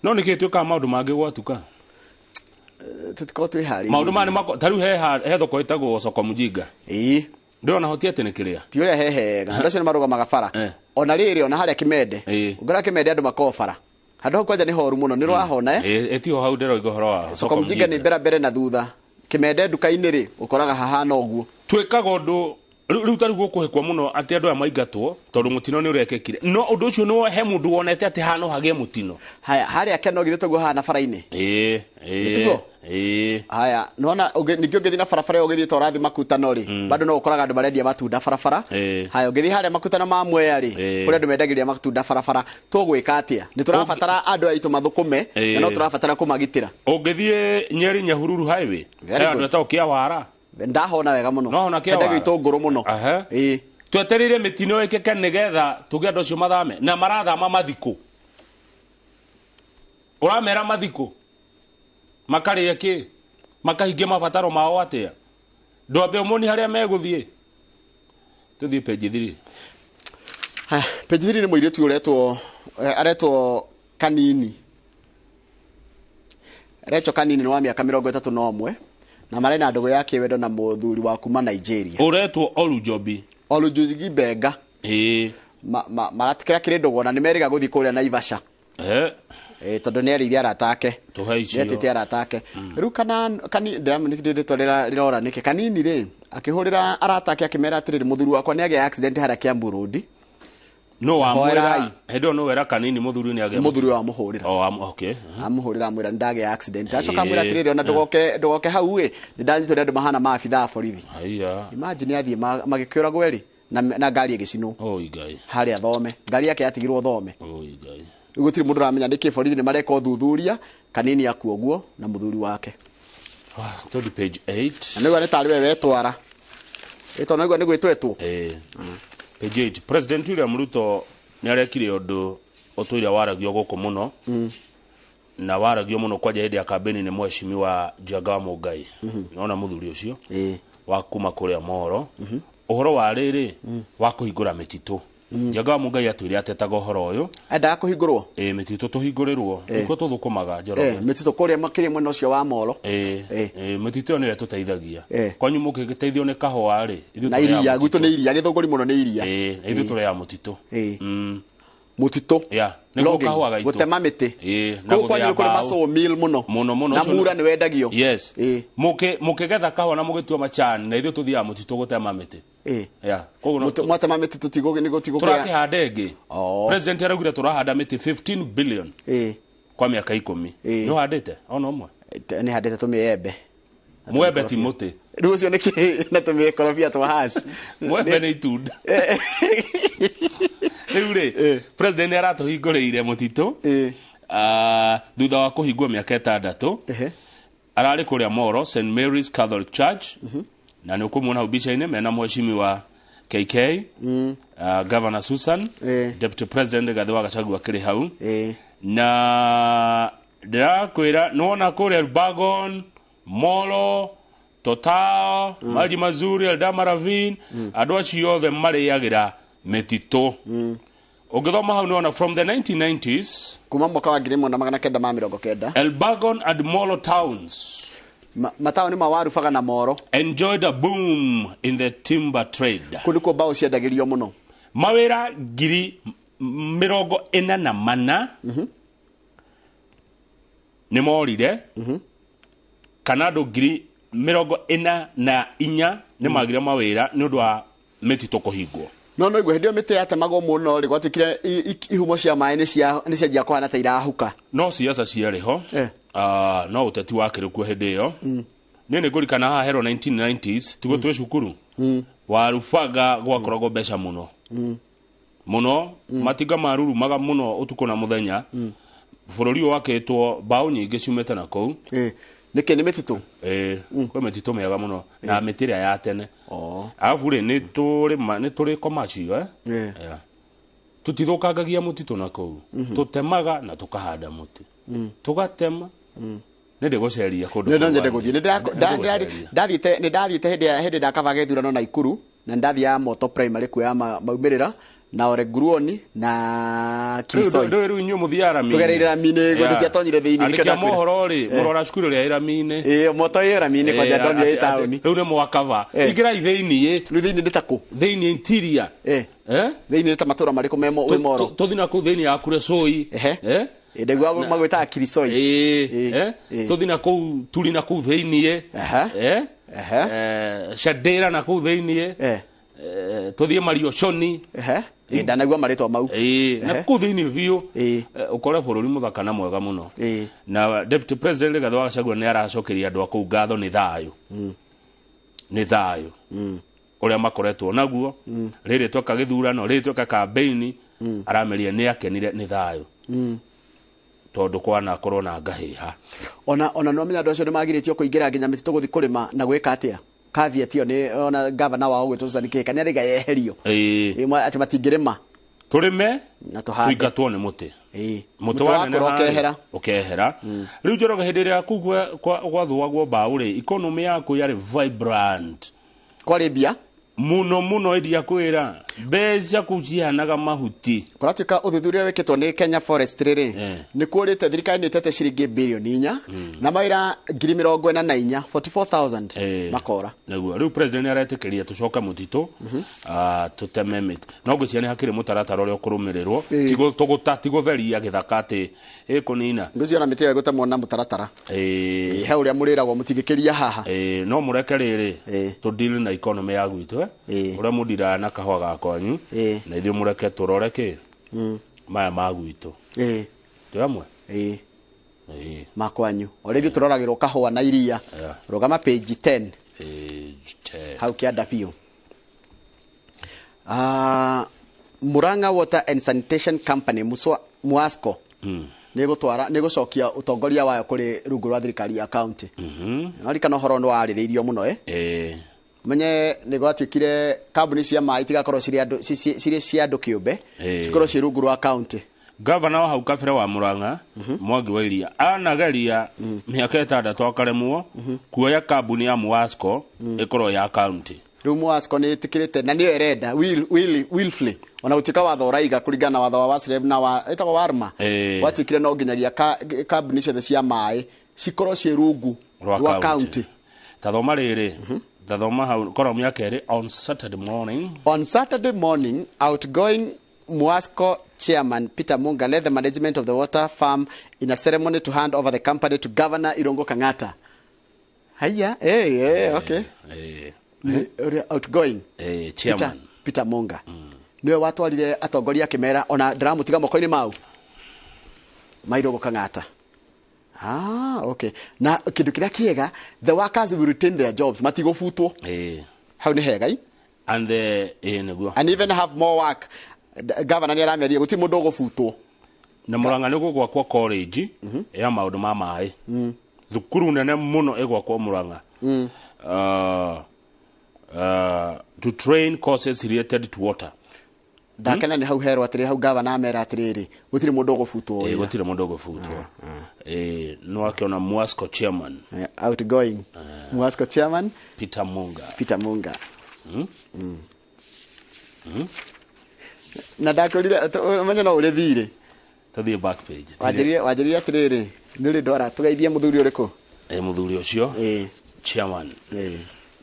No nĩkĩ twĩkaga maũndũ mangĩ gwatuka? Tũtikorwo twĩharĩirie. Maũndũ maya nĩ ta rĩu he thoko ĩtagwo Soko Mjinga. Ndĩrona hoti atĩ nĩ kĩrĩa. Ti ũrĩa hehega. Andũ acio nĩ marũgamaga bara. Ona rĩrĩ, ona harĩa Kimende. Ũngĩrora Kimende andũ makoragwo bara. Handũ hau kwanja nĩ horu mũno, nĩ rwahona, eh? Ĩtiho hau ndĩroiga ũhoro wa Soko Mjinga nĩ mbere mbere na thutha. Kimende nduka-inĩ rĩ, ũkoraga hahana ũguo. Twĩkaga ũndũ rĩu ta rĩu gũkũhĩkwo mũno atĩ andũ aya maingatwo tondũ mũtino nĩ ũrekĩkire, no ũndũ ũcio nĩ he mũndũ wonete atĩ haha no hagĩe mũtino. Haya, harĩa Keno githĩ toguo hahana bara-inĩ? Ĩĩ. Tiguo? Ĩĩ. Haya, nĩwona ningĩ ũngĩthiĩ na barabara ĩyo ũgĩthiĩ ta ũrathiĩ makutano rĩ, bado no ũkoraga andũ marendia matunda barabara. Haya, ũngĩthiĩ harĩa makutano ma Mwea rĩ, kũrĩa andũ mendagĩria matunda barabara, tũgwĩka atĩa? Nĩ tũrabatara andũ aitũ mathũkũme, na no tũrabatara kũmagitĩra. Ũngĩthiĩ Nyeri Nyahururu highway, Very he andũ good. etagwo Kĩawara. Ndahona wega mũno. Nĩwahona Kĩawara? Endagio itũngũrũ mũno. Ĩĩ. Twetereire mĩtino ĩkĩke nĩgetha tũgĩe andũ acio mathame, na marathama mathikũ. Ũramera mathikũ makarĩe kĩ, makahingia mabataro mao atĩa? Ndwambe ũmoni harĩa megũthiĩ. Tũthiĩ page 3. Haya, page 3 nĩ mũirĩtu ũretwo, aretwo Kanini. Recho Kanini nĩ wa mĩaka 31 na marĩ na ndũgũ ya kĩwendo na mũthuri wa kuma Nigeria. Ũretwo Olujobi. Olunjugi Benga maratikira kiri ndũgũ na nĩ merĩga gũthiĩ kũrĩa Naivasha. Tondũ nĩ erĩire arata ake. Tũhe icio. Nĩ etĩte arata ake. Rĩu kana kani ndĩramenya rĩtwa rĩrora nĩkĩ kanini rĩ akĩhũrĩra arata ake akĩmera atĩrĩrĩ, mũthuri wakwa nĩ agĩa accident harĩa Kiambu Road. No wamwĩra Hoerai. Hĩndĩ ĩyo no wera kanini mũthuri nĩ agĩa Mũthuri wa amũhũrĩra. Oh, okay. Amũhũrĩra amwĩra nĩ ndagĩa accident, acoka amwĩra atĩrĩrĩ, ona ndũgoke hau ĩ, nĩ ndanyitwo nĩ andũ mahana maabithaa a borithi. Haiya. Imagine athiĩ magĩkĩũragwo erĩ na ngari ĩgĩcinwo. Oi Ngai. Harĩa Thome, ngari yake yatigirwo Thome. Oi Ngai. Rĩu gũtirĩ mũndũ ũramenya nĩkĩ borithi nĩ mareka ũthuthuria. Kanini akua ũguo na mũthuri wake. Tũthi page 8. Na nĩguo nĩ tarĩ we wetwara ĩtwa naguo nĩ gwĩtwetwo. Page 8, President William Ruto nĩ arekire ũndũ ũtũire waragio gũkũ mũno na waragio mũno kwanja hĩndĩ ya kambĩni nĩ mheshimiwa Njenga wa Mũngai. Nona mũthuri ũcio wa kuma kũrĩa Moro, ũhoro wa rĩrĩ wa kũhingũra mĩtitũ. Njenga wa Mũngai atwĩre atetaga ũhoro ũyũ. Endaga kũhingũrwo. Ĩ, mĩtitũ tũhingũrĩrwo nĩkuo tũthũkũmaga, Njoroge. Mĩtitũ kũrĩa makĩria mwena ũcio wa Moro. Ĩ, mĩtitũ ĩyo nĩyo ĩtũteithagia. Kwanyu mũkĩteithio nĩ kahũa rĩ, ithuĩ Na tũrĩaga iria mũtitũ. Gwitũ nĩ iria, gĩthũngũri mũno nĩ iria. Ĩ, na ithuĩ tũrĩaga mũtitũ. Mũtitũ. Ya, nĩguo Logging, kahũa gaitũ. Gũtema mĩtĩ. Ĩ, na Kũu kwanyu gũthĩa nĩ kũrĩ mbaũ. masawmill mũno. Mũno mũno. Na Ũcio mura nĩ wendagio. Yes. Mũkĩgetha kahũa na mũgĩtua macani, na ithuĩ tũthiaga mũtitũ gũtema mĩtĩ. Ya, koguo no Mwatema mĩtĩ tũtigũ nĩ gũtigũ tũrakĩhanda ĩngĩ. President araugire tũrahanda mĩtĩ 15 billion kwa mĩaka 10. Nĩ ũhandĩte ona ũmwe? Nĩ handĩte tũmĩembe. Mwembe ti mũtĩ. Rĩu ũcio nĩkĩ na tũmĩkorobia twa haci? Mwembe nĩ itunda. Rĩu rĩ, president nĩ aratũhingũrĩire mũtitũ. Thutha wa kũhingwo mĩaka 6, ararĩ kũrĩa Moro, St Mary's Catholic Church, na nĩ ũkũmuona hau mbica-inĩ mena mheshimiwa KK, Governor Susan, Deputy President Rigathi wa Gachagua akĩrĩ hau. Na ndĩrakwĩra nĩwona kũrĩa Elbagon, Molo, Total, Maji Mazuri, Eldama Ravine, andũ acio othe marĩagĩra mĩtitũ. Ũngĩthoma hau nĩwona from the 1990s, kuma mwaka wa 1990, Elbagon and Molo towns, mataũni ma Warubaga na Moro, enjoyed a boom in the timber trade. Kũu nĩkuo mbaũ ciendagĩrio mũno. Mawĩra 44,000 nĩ morire, kana andũ 44,000 nĩ magire mawĩra nĩ ũndũ wa mĩtitũ kũhingwo. No igwe hĩndĩ ĩyo mĩtĩ yatemagwo mũno rĩ, gwatuĩkire ihumo cia maĩ nĩ cianjia kũhana ta irahuka. No siasa ciarĩ ho. No ũteti wakĩrĩ kuo hĩndĩ ĩyo. Niĩ nĩ ngũrikana haha herwo 1990s tiguo twĩ cukuru, Warubaga gwakoragwo mbeca mũno mũno, matinga marurumaga mũno ũtukũ na mũthenya. Bũrũri ũyũ wakĩtwo mbaũ nyingĩ ciumĩte na kũu. Nĩkĩ nĩ mĩtitũ? Ĩ, kwĩ mĩtitũ mĩega mũno na mĩtĩ ĩrĩa ya tene. Arabu rĩ, nĩ tũrĩma nĩ tũrĩ commercial, eh? Yeah. Tũtithũkangagia mũtitũ na kũu. Tũtemaga na tũkahanda mũtĩ, tũgatema. Nĩ ndĩgũceria kũndũ Nĩ no nyende kũu. Gũthiĩ. Nĩ ndathiĩte nĩ ndathiĩte hĩndĩ ndakaba gĩthurano Naikuru, na nĩ ndathiaga Moto Primary kuoya maumĩrĩra na Oreguruoni na Kirisoi. Rĩu rĩu inyuĩ mũthiaga rami-inĩ. Tũgereire rami-inĩ, tũtiatonyire thĩinĩ, nĩkĩo Andĩki a ndakwĩra. mohoro rĩ, mũrora cukuru ĩrĩa ĩ rami-inĩ. Ĩ, Moto ĩ rami-inĩ kwanja ndonire ĩ taũni. Rĩu nĩ mwakaba. Ingĩrai thĩiniĩ. Rĩu thĩinĩ nĩ ta kũ? Thĩinĩ interior. Thĩinĩ nĩ ta matũra marĩkũ me wĩ Moro? Tũthiĩ na kũu thĩinĩ ya Kuresoi. Ndaigua magwĩtaga Kirisoi. Tũthiĩ na kũu turi na kũu thĩiniĩ. Shandĩra na kũu thĩiniĩ. Tũthiĩ Mariochoni. Ĩ, ndanaigua marĩtwa mau. Na kũu thĩiniĩ biũ, ũkore bũrũri mũthaka na mwega mũno. Na Deputy President Rigathi wa Gachagua nĩ aracokeria andũ a kũu ngatho nĩ thayũ, nĩ thayũ ũrĩa makoretwo naguo. Rĩrĩ tweka gĩthurano, rĩrĩ tweka kambeini, arameria nĩ akenire nĩ thayũ tondũ kwanakorwo na ngahĩha. Ona no menya andũ acio nĩ magirĩtio kũingĩra nginya mĩtitũ gũthiĩ kũrĩma na gwĩka atĩa. Caveat ĩyo nĩ ona gavana wao gwĩtwo Susan Kihika nĩ arĩga yeherio. Atĩ matingĩrĩma. Tũrĩme na tũhande. Tũingatwo nĩ mũtĩ. Mũtĩ Mũtĩ waneneha wakũra rĩ, ũkehera. Ũkehera. Rĩu Njoroge, hĩndĩ ĩrĩa kũu gwathũagwo mbaũ rĩ, economy yaku yarĩ vibrant. Kwarĩ mbia. Muno muno iria kwira mbeca kucihanaga mahuti. Kũratuĩka ũthuthuria wĩkĩtwo nĩ Kenya Forestry rĩ, nĩ kuorĩte thirikari nĩ ĩtete ciringi bilioni 4 na mawĩra 44,000 44,000 makora. Nĩguo rĩu president nĩaretĩkĩria tũcoke mũtitũ, tũteme mĩtĩ, no ngwĩciria nĩ hakĩrĩ mũtaratara ũrĩa ũkũrũmĩrĩrwo, ti gũtheria gĩthaka atĩ ĩkũnina. Ngwĩciria ona mĩtĩ ĩyo ĩgũtemwo na mũtaratara. He ũrĩa mũrĩragwo mũtingĩkĩria haha. No mũreke rĩrĩ tũ deal na economy ya gwitũ, ũrĩa mũndiraga na kahũa ga kwanyu, na ithuĩ mũreke tũrore kĩ maya ma gwitũ. Twĩ hamwe? Ma kwanyu. O rĩngĩ tũroragĩrwo kahũa na iria. Rũgama page 10. Page 10. Hau kĩanda biũ. Murang'a Water and Sanitation Company Muasco nĩ gũcokia ũtongoria wayo kũrĩ rungu rwa thirikari ya county. Nĩwaririkana ũhoro nĩ warĩrĩirio mũno, Menye nĩ gwatuĩkire kambuni cia maĩ itigakorwo cirĩ cia andũ kĩũmbe, cikorwo ciĩ rungu rwa county. Gavana wa hau kabere wa Murang'a, Mwangi wa Iria, anageria mĩaka 6 akaremwo kuoya kambuni ya Muasco ĩkorwo ya county. Rĩu Muasco nĩ ĩtĩkĩrĩte na nĩyo ĩrenda willfully, ona gũtuĩka watho ũraiga kũringana na watho wa WASREB na wa ĩtagwo WARMA, gwatuĩkire no nginyagia kambuni ciothe cia maĩ cikorwo ciĩ rungu rwa county. Tathoma rĩrĩ, tathoma hau koramu ya kerĩ, on Saturday morning. On Saturday morning, outgoing Muasco chairman Peter Munga led the management of the water farm in a ceremony to hand over the company to Governor Irungu Kang'ata. Haya, okay. Outgoing chairman Peter Munga. Niwe watwarire atongoria akĩmera ona ndĩramũtiga moko-inĩ mau ma Irungu Kang'ata. Okay. Na kĩndũ kĩrĩa kĩega, the workers will retain their jobs, matigũbutwo. Hau nĩ hega i? And the nĩguo. And even have more work. Governor nĩ arameria gũtirĩ mũndũ ũgũbutwo. Na Murang'a nĩ gũgwakwo college ya maũndũ ma maĩ. Thukuru nene mũno ĩgwakwo Murang'a. To train courses related to water. Ndakena nĩ hau herwo atĩrĩ, hau governor amera atĩrĩrĩ, gũtirĩ mũndũ ũgũbutwo. Gũtirĩ mũndũ ũgũbutwo. No akĩona Muasco chairman. Outgoing Muasco chairman Peter Munga. Peter Munga. Na ndakwĩrire ũmenye no ũrĩ thirĩ. Tũthiĩ back page. Wanjĩrire atĩrĩrĩ, nĩ ũrĩ ndwara tũgeithie mũthuri ũrĩkũ? Mũthuri ũcio. Chairman.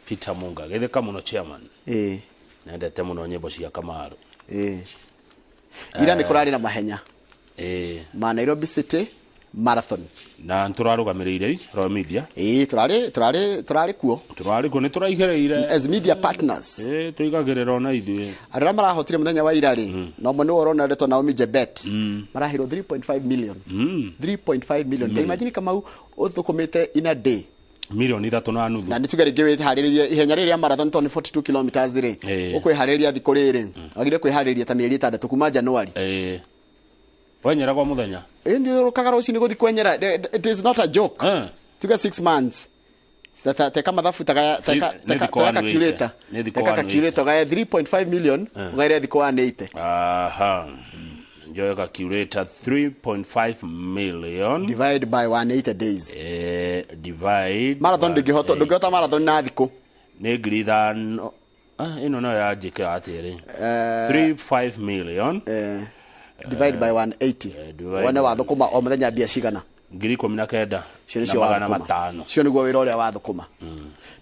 Peter Munga. Geithĩka mũno chairman. Nendete mũno nyĩmbo cia Kamaru. Ira nĩ kũrarĩ na mahenya. Ma Nairobi City Marathon. Na tũrarũgamĩrĩire Royal Media. Tũrarĩ kuo. Tũrarĩ kuo, nĩ tũraigĩrĩire as media partners. Tũigagĩrĩra ona ithuĩ. Andũ arĩa marahotire mũthenya wa ira rĩ, na ũmwe nĩwe ũrona ũretwo Naomi Jebet, maraheirwo 3.5 million. 3.5 million. Ta imagine Kamau ũthũkũmĩte in a day milioni 3.5. Na nĩ tuge rĩngĩ wĩharĩrĩrie ihenya rĩrĩ rĩa marathon tondũ nĩ 42 kilometers rĩ, ũkwĩharĩrĩria thikũ rĩrĩ, wagĩrĩire kwĩharĩrĩria ta mĩeri 6 kuma January. Wenyera kwa mũthenya. Nĩ ũrũkaga rũcinĩ gũthiĩ kwenyera. It is not a joke. Tuge 6 months. Teka mathabu teka calculator. Teka calculator gae 3.5 million ugaire thikũ 180. Aha. Njoe calculator 3.5 million divide by 180 days. Divide marathon ndũngĩhota marathon na thikũ. Nĩ 5,000. Ĩno no yanjĩkĩra atĩrĩ. 3.5 million divide by 180. Wone wathũkũma o mũthenya mbia cigana? 19,500. Cio nĩguo wĩra ũrĩa wathũkũma.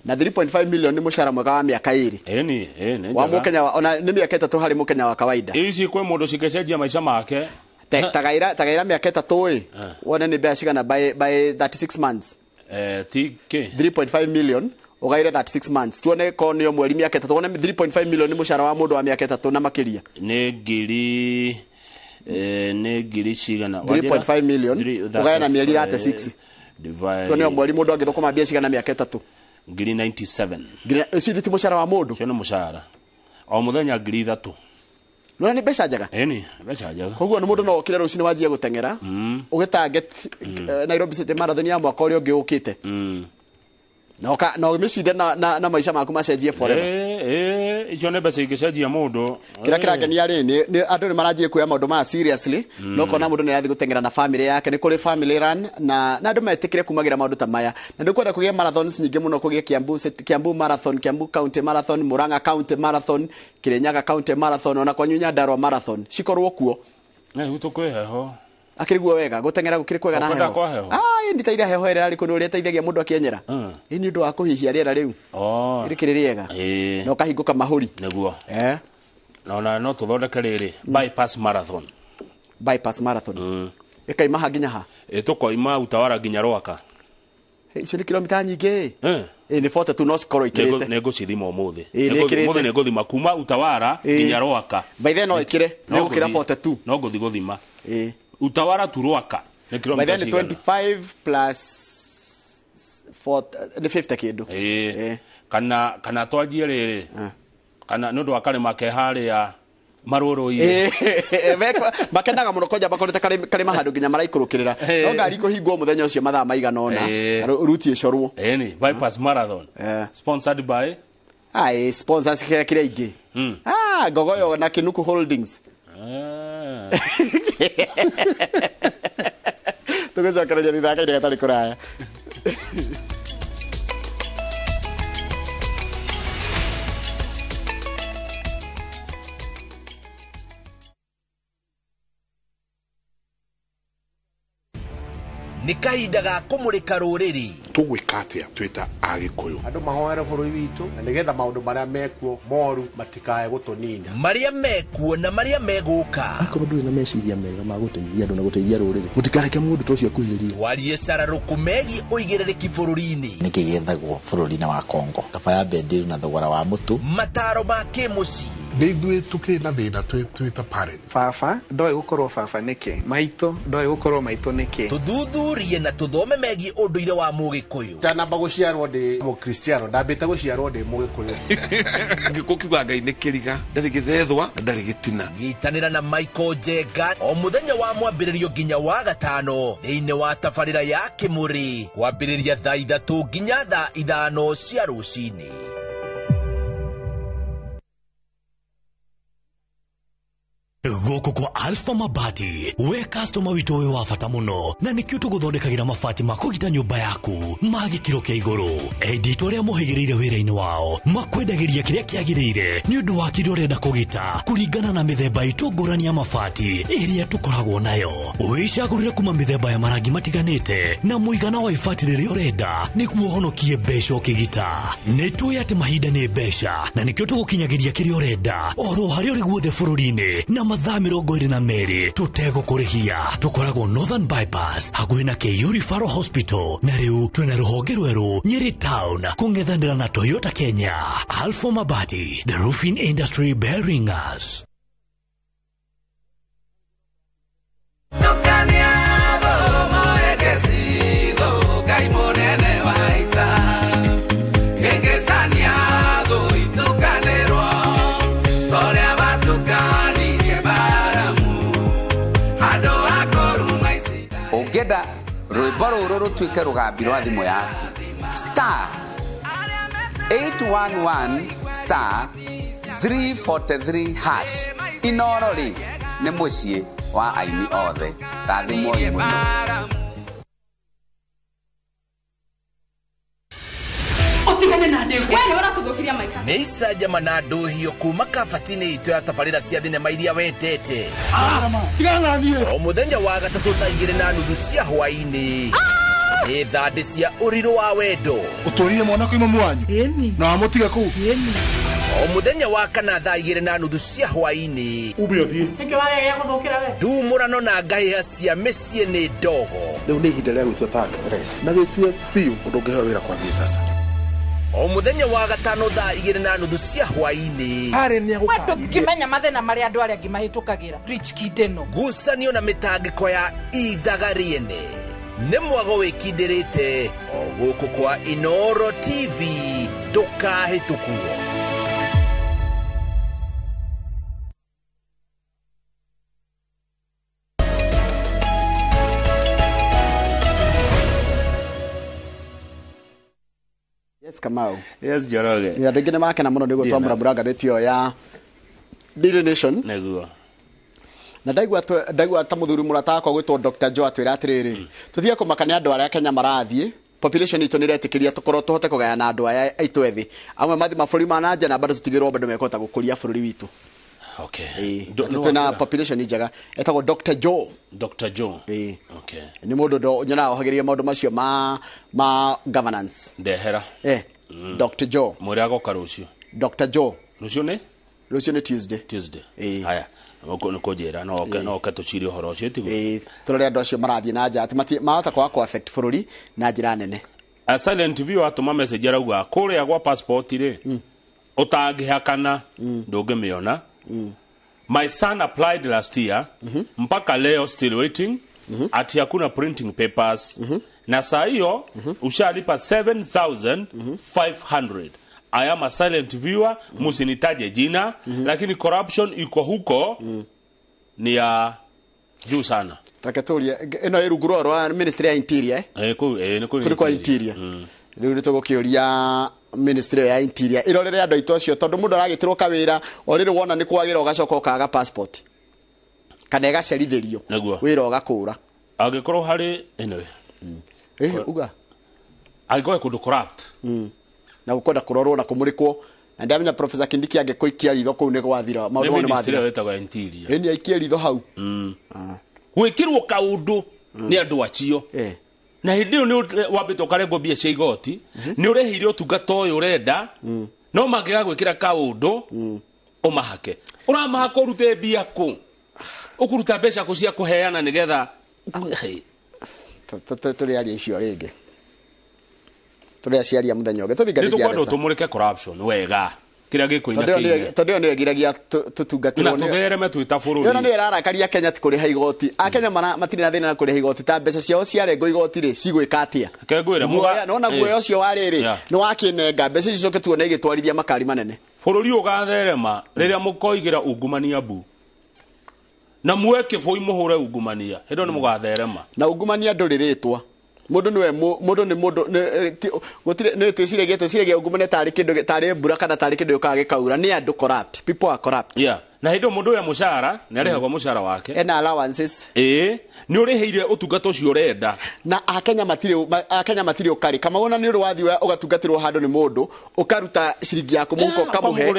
Na 3.5 million nĩ mũcara mwega wa mĩaka 2. Ĩni wa mũkenya, ona nĩ mĩaka 3 harĩ mũkenya wa kawaida. Ici kwĩ mũndũ cingĩcenjia maica make. Tagaira mĩaka 3 ĩ, wone nĩ mbeca cigana by 36 months. Ti kĩ? 3.5 million ugaire 36 months. Tuone ko nĩ mweri mĩaka 3, wone 3.5 million nĩ mũcara wa mũndũ wa mĩaka 3 na makĩria. Nĩ ngiri nĩ ngiri cigana? 3.5 million ugaye na mĩeri 36. Tuone o mweri mũndũ angĩthũkũma mbia cigana mĩaka 3. Ngiri 97. Ngiri icio ti mũcara wa mũndũ. Cio nĩ mũcara. O mũthenya ngiri 3. Nona nĩ mbeca njega? Ĩni, mbeca njega. Koguo nĩ mũndũ no okire rũcinĩ wanjie gũteng'era, ũgĩ target Nairobi City Marathon ya mwaka ũrĩa ũngĩ ũkĩte. Na ũmĩcinde na maica maku macenjie forever. Icio nĩ mbeca ingĩcenjia mũndũ. Kĩrĩa kĩrangenia rĩ nĩ andũ nĩ maranjire kuoya maũndũ maya seriously. No kona mũndũ nĩ arathiĩ gũteng'era na family yake, nĩ kũrĩ family run na andũ metĩkĩre kumagĩra maũndũ ta maya. Na nĩ kwenda kũgĩa marathons nyingĩ mũno, kũgĩa Kiambu marathon, Kiambu County marathon, Murang'a County marathon, Kirinyaga County marathon, ona kwanyu Nyandarua marathon cikorwo kuo. Gwitũ kwĩ heho. Akĩriguo wega gũteng'era gũkĩrĩ kwega na heho. Ĩni ta ira heho ĩrĩa ĩrĩ kũndũ ũrĩa ĩteithagia mũndũ akĩenyera. Ĩ nĩ ũndũ wa kũhihia rĩera rĩu. Rĩkĩrĩ rĩega. Na ũkahingũka mahũri. Nĩguo. Na no tũthondeke rĩrĩ bypass marathon. Bypass marathon. Ĩkaima ha nginya ha? Tũkoima Utawala nginya Rwaka. Icio nĩ kilomita nyingĩ. Nĩ 42 no cikorwo ikĩrĩte. Nĩ ngũcithima ũmũthĩ. Ũmũthĩ nĩ ngũthima kuma Utawala nginya Rwaka. By then no ĩkĩre, nĩ gũkĩra 42. No ngũthi gũthima. Utawala tu Rwaka nĩ kilomita cigana? By then 25 plus 4 nĩ 50 kĩndũ. Kana twanjie rĩrĩ, kana nĩ ũndũ wa karĩma ke harĩa marũrũ-inĩ. Makenaga mũno kwanja makorete karĩma handũ nginya maraikũrũkĩrĩra. No ngari ikũhingwo mũthenya ũcio mathaa maigana ũna, ruti ĩcorwo. Ĩni bypass marathon. Sponsored by sponsors kĩrĩa ingĩ. Ngogoyo na Kinuku Holdings. Tũgũcokereria thutha wa kahinda gatarĩ kũraya. Nĩ kahinda ga kũmũrĩka rũrĩrĩ. Tũgwĩka atĩa twĩ ta Agĩkũyũ? Andũ mahoere bũrũri witũ na nĩgetha maũndũ marĩa mekuo moru matikae gũtũnina. Marĩa mekuo na marĩa megũka. Akorwo ndũrĩ na meciria mega ma gũteithia andũ na gũteithia rũrĩrĩ, mũtikareke mũndũ ta ũcio akuhĩrĩrie. Warie cararũkũ megiĩ ũigĩrĩrĩki bũrũri-inĩ. Nĩkĩ gĩethagwo bũrũri-inĩ wa Congo? Kaba ya bendiru na thogora wa mũtu. Mataro ma kĩmũciĩ. Nĩ ithuĩ tũkĩrĩ na thĩna twĩ ta parents. Baba ndoĩ gũkorwo baba nĩkĩ, maitũ ndoĩ gũkorwo maitũ nĩkĩ. Tũthuthurie na tũthome megiĩ ũndũire wa Mũgĩkũyũ. Ndanamba gũciarwo ndĩ Mũkristiano, ndambĩte gũciarwo ndĩ Mũgĩkũyũ. Gĩkũyũ kiugaga Ngai nĩ kĩriga, ndarĩ gĩthethwa na ndarĩ gĩtina. Nyitanĩra na Michael Njenga o mũthenya wa mwambĩrĩrio nginya wa gatano thĩinĩ wa tabarĩra ya Kĩmũrĩ, kwambĩrĩria thaa 3 nginya thaa 5 cia rũcinĩ. Gũkũ kwa Alpha Mabati, we customer witũ wĩ wa bata mũno, na nĩkĩo tũgũthondekagĩra mabati ma kũgita nyũmba yaku ma gĩkĩro kĩa igũrũ. Enditũ arĩa mohĩgĩrĩire wĩra-inĩ wao makwendagĩria kĩrĩa kĩagĩrĩire nĩ ũndũ wa kĩrĩa ũrenda kũgita kũringana na mĩthemba itũ ngũrani ya mabati ĩrĩa tũkoragwo nayo. Wĩcagũrĩre kuma mĩthemba ya marangi matiganĩte na mũigana wa ibati rĩrĩa ũrenda nĩguo ũhonokie mbeca ũkĩgita. Nĩ tũĩ atĩ mahinda nĩ mbeca na nĩkĩo tũgũkinyagĩria kĩrĩa ũrenda oro harĩa ũrĩ guothe bũrũri-inĩ na mathaa 22 tũtegũkũrĩhia. Tũkoragwo Northern Bypass hakuhĩ na KU Referral Hospital, na rĩu twĩna rũhonge rwerũ Nyeri Town kũng'ethanĩra na Toyota Kenya. Alpha Mabati, the roofing industry bearing us. Ũngĩenda rwĩmbo rũrũ rũtuĩke rũgambi rwa thimũ yaku, star 811 star 343 hash. Inoro rĩ nĩ mũciĩ wa aini othe. Rathimwoi mũno. Nĩ icanjama na ndũhio kuma kabati-inĩ itũ ya tabarĩra cia thinema iria wendete. O mũthenya wa gatatũ thaa 2:30 cia hwaĩ-inĩ nĩ thandĩ cia ũrirũ wa wendo. Ũtũrire mwana kuuma mwanyu na wamũtiga kũu. O mũthenya wa kana thaa 2:30 cia hwaĩ-inĩ ndumũrano na ngahĩha cia mĩciĩ nĩ ndogo. Rĩu nĩ ihinda rĩa gwĩtua ta actress na wĩtue biũ ũndũ ũngĩheo wĩra kwambia sasa. O mũthenya wa gatano thaa 2:30 cia hwaĩ-inĩ ndũngĩmenya mathĩna marĩa andũ arĩa angĩ mahĩtũkagĩra. Rich Kid ĩno ngucanio na mĩtangĩko ya ithaga rĩene nĩ mwago wĩkindĩrĩte o gũkũ kwa Inoro TV, ndũkahĩtũkwo. Yes, Kamau. Yes, Njoroge. Andũ aingĩ nĩ makena mũno nĩguo Ndiĩ na- twamũramũra ngathĩti ĩyo ya Daily Nation. Nĩguo. Na ndaigua ta mũthuri mũrata wakwa gwĩtwo Dr. Joe atwĩra atĩrĩrĩ, tũtige kũmaka nĩ andũ arĩa Kenya marathiĩ, population itũ nĩ ĩretĩkĩria tũkorwo tũhote kũgayana andũ aya aitũ ethĩ amwe mathi mabũrũri ma na nja na bado tũtigĩrwo bado mekũhota gũkũria bũrũri witũ. Okay. Atĩ twĩna population njega etagwo Dr. Joe. Dr. Joe. Okay. Nĩ mũndũ nyonaga ohagĩrĩria maũndũ macio ma governance. Ndehera. Dr. Joe. Mwĩre agoka rũciũ. Dr. Joe. Rũciũ nĩ? Rũciũ nĩ Tuesday. Tuesday. Haya. Nĩ kũnjĩra no oke no oke tũcire ũhoro ũcio tiguo. Tũrore andũ acio marathiĩ na nja atĩ mahota kwaga kũ affect bũrũri na njĩra nene. A Silent TV watũma message arauga kũrĩa gwa passport rĩ ũtangĩhakana ndũngĩmĩona. My son applied last year mpaka leo still waiting ati hakuna printing papers na saa hiyo ushalipa 7500. I am a silent viewer, musinitaje jina, lakini corruption iko huko ni ya juu sana. Takatoria ĩno ĩ rungu rwa Ministry ya Interior. Kũu kwa Interior. Rĩu nĩ tũgũkĩũria Ministry ya Interior ĩrorere andũ aitũ acio tondũ mũndũ aragĩtĩrwo kawĩra o rĩrĩ wona nĩ kwagĩra ũgacoka ũkaga passport kana ĩgacerithĩrio wĩra ũgakũra. Angĩkorwo harĩ anyway. Uga. Angĩkorwo kũndũ corrupt. Na gũkwenda kũrorwo na kũmũrĩkwo na ndamenya Professor Kindiki angĩkũikia ritho kũu nĩ gwathira maũndũ mau nĩ mathira. Nĩ ĩtagwo Interior. Ĩni aikie ritho hau. Gwĩkĩrwo kaũndũ nĩ andũ acio. Na hĩndĩ ĩyo nĩ wambĩte ũkarengwo mbia cia igoti, nĩ ũrĩhĩire ũtungata ũyũ ũrenda, no mangĩaga gwĩkĩra kaũndũ ũmahake. Ũramahaka ũrute mbia kũ? Ũkũruta mbeca kũ cia kũheana nĩgetha tũrĩaria icio rĩngĩ. Tũrĩa ciaria mũthenya ũngĩ. Tũthiĩ ngathĩti ya Nĩ tũkwenda tũmũrĩke corruption wega. Kĩrĩa gĩkũina kĩine. Tondũ ĩyo nĩyo ĩgiragia tũtungatĩrwo. Na tũthereme twĩ ta bũrũri. Ĩyo nĩyo ĩrarakaria Kenya ti kũrĩha igoti. Akenya matirĩ na thĩna na kũrĩha igoti ta mbeca ciao ciarengwo igoti rĩ cigwĩka atĩa? Reke ngwĩre, Nona guoya ũcio wa rĩrĩ nĩ wakĩnenga mbeca icio coke tuone igĩtwarithia makari manene. Bũrũri ũgatherema rĩrĩa mũkoigĩra ungumania mbu. Na muoe kĩbũi mũhũre ungumania. Hĩndĩ ĩyo nĩ mũgatherema. Na ungumania ndũrĩ rĩtwa. Mũndũ nĩwe mũndũ nĩ mũndũ gũtirĩ nĩ twĩciragia ungumania tarĩ kĩndũ tarĩ mbura kana tarĩ kĩndũ gĩũkaga gĩkaura. Nĩ andũ corrupt. People are corrupt. Yeah. Na hĩndĩ ĩyo mũndũ ũyũ mũcara nĩ arĩhagwo mũcara wake. Ena allowances. Nĩ ũrĩhĩire ũtungata ũcio ũrenda. Na Akenya matirĩ ũkarĩ. Kama wona nĩ ũrĩ wathiĩ ũgatungatĩrwo handũ nĩ mũndũ ũkaruta ciringi yaku mũhuko ũkamũhe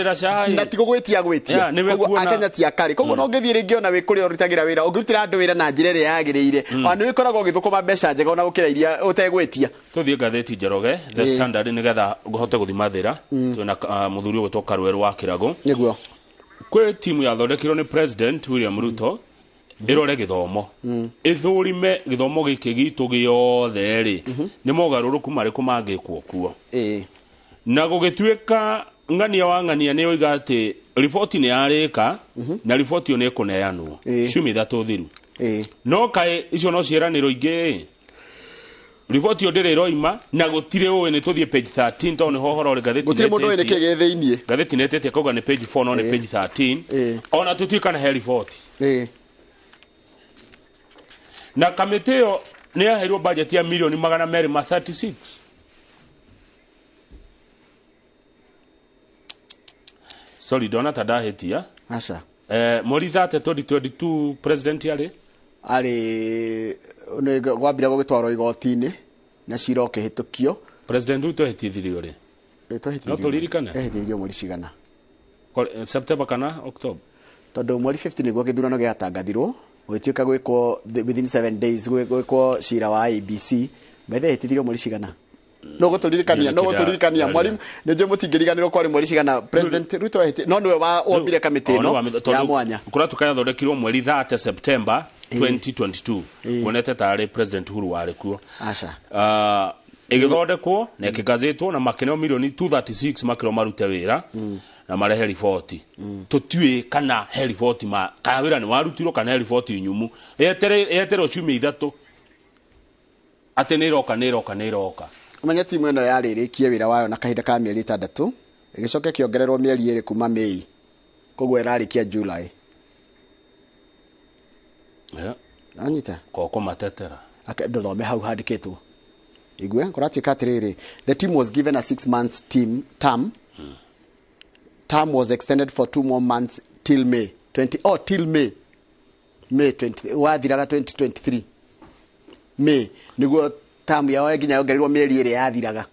na ti gũgwĩtia gwĩtia. Koguo Akenya ti akarĩ. Koguo no ũngĩthiĩ rĩngĩ ona wĩ kũrĩa ũrutagĩra wĩra ũngĩrutĩra andũ wĩra na njĩra ĩrĩa yagĩrĩire ona nĩ ũkoragwo ũgĩthũkũma mbeca njega ona gũkĩra iria ũtegwĩtia. Tũthiĩ ngathĩti Njoroge The Standard nĩgetha ũhote gũthimathĩra. Twĩna mũthuri ũgwĩtwo Karũerũ wa Kĩragũ. Nĩguo. Kwĩ timu yathondekirwo nĩ President William Ruto ĩrore gĩthomo ĩthũrime gĩthomo gĩkĩ gitũ gĩothe rĩ nĩ mogarũrũku marĩkũ mangĩkwo kuo. Na gũgĩtuĩka ng'ania wa ng'ania nĩ oiga atĩ riboti nĩ yarĩka na riboti ĩyo nĩ ĩkũneanwo ciumia ithatũ thiru. No kaĩ icio no ciĩranĩro ingĩ riboti ĩyo ndĩrĩ ĩroima na gũtirĩ ũĩ nĩ tũthiĩ page 13 tondũ nĩho ũhoro ũrĩ ngathĩti gũtirĩ mũndũ ũĩ nĩkĩ gĩ thĩiniĩ. Ngathĩti nĩ ĩtĩtie kauga nĩ page 4 no nĩ page 13 ona tũtiũĩ kana he riboti. Na kamĩtĩ ĩyo nĩ yaheirwo budget ya milioni 236. Sorry, ndona ta ndahĩtia. Aca. Mweri 30 2022 president arĩ nĩ gwambire gũgĩtwarwo igoti-inĩ na cira ũkĩhĩtũkio. President Ruto ehĩtithirio rĩ? No tũririkane? Ehĩtithirio mweri cigana? September kana October? Tondũ mweri 15 nĩguo gĩthurano gĩatangathirwo gũgĩtuĩka gwĩkwo within 7 days gwĩkwo cira wa IEBC. Bethe ehĩtithirio mweri cigana? No gũtũririkania mwarimu nĩ njũĩ mũtingĩriganĩrwo kwarĩ mweri cigana President Ruto no nĩwe wombire kamĩtĩ ĩno ya mwanya. Kũratuka yathondekirwo mweri 30 September 2022 wonete tarĩ President Uhuru warĩ kuo. Aca. Ĩgĩthondekwo na ĩkĩgazetwo na makĩneo milioni 236 makĩrwo marute wĩra na marehe riboti. Tũtiũĩ kana he riboti kana wĩra nĩ warutirwo kana he riboti nyumu. Yeterwo ciumia ithatũ atĩ nĩ ĩroka nĩ ĩroka nĩ ĩroka. Ũmenye timu ĩno yarĩrĩkie wĩra wayo na kahinda ka mĩeri 6 ĩgĩcoka ĩkĩongererwo mĩeri 2 kuma Mĩĩ koguo ĩrarĩkia July. Anyita koko matetera ndũthome hau handĩkĩtwo. Igue kũratuĩka atĩrĩrĩ, the team was given a 6 months team term. Term was extended for 2 more months till May 20, oh, till May 20, wathiraga 2023 May niguo term yao nginya yongererwo mĩeri ĩrĩ yathiraga,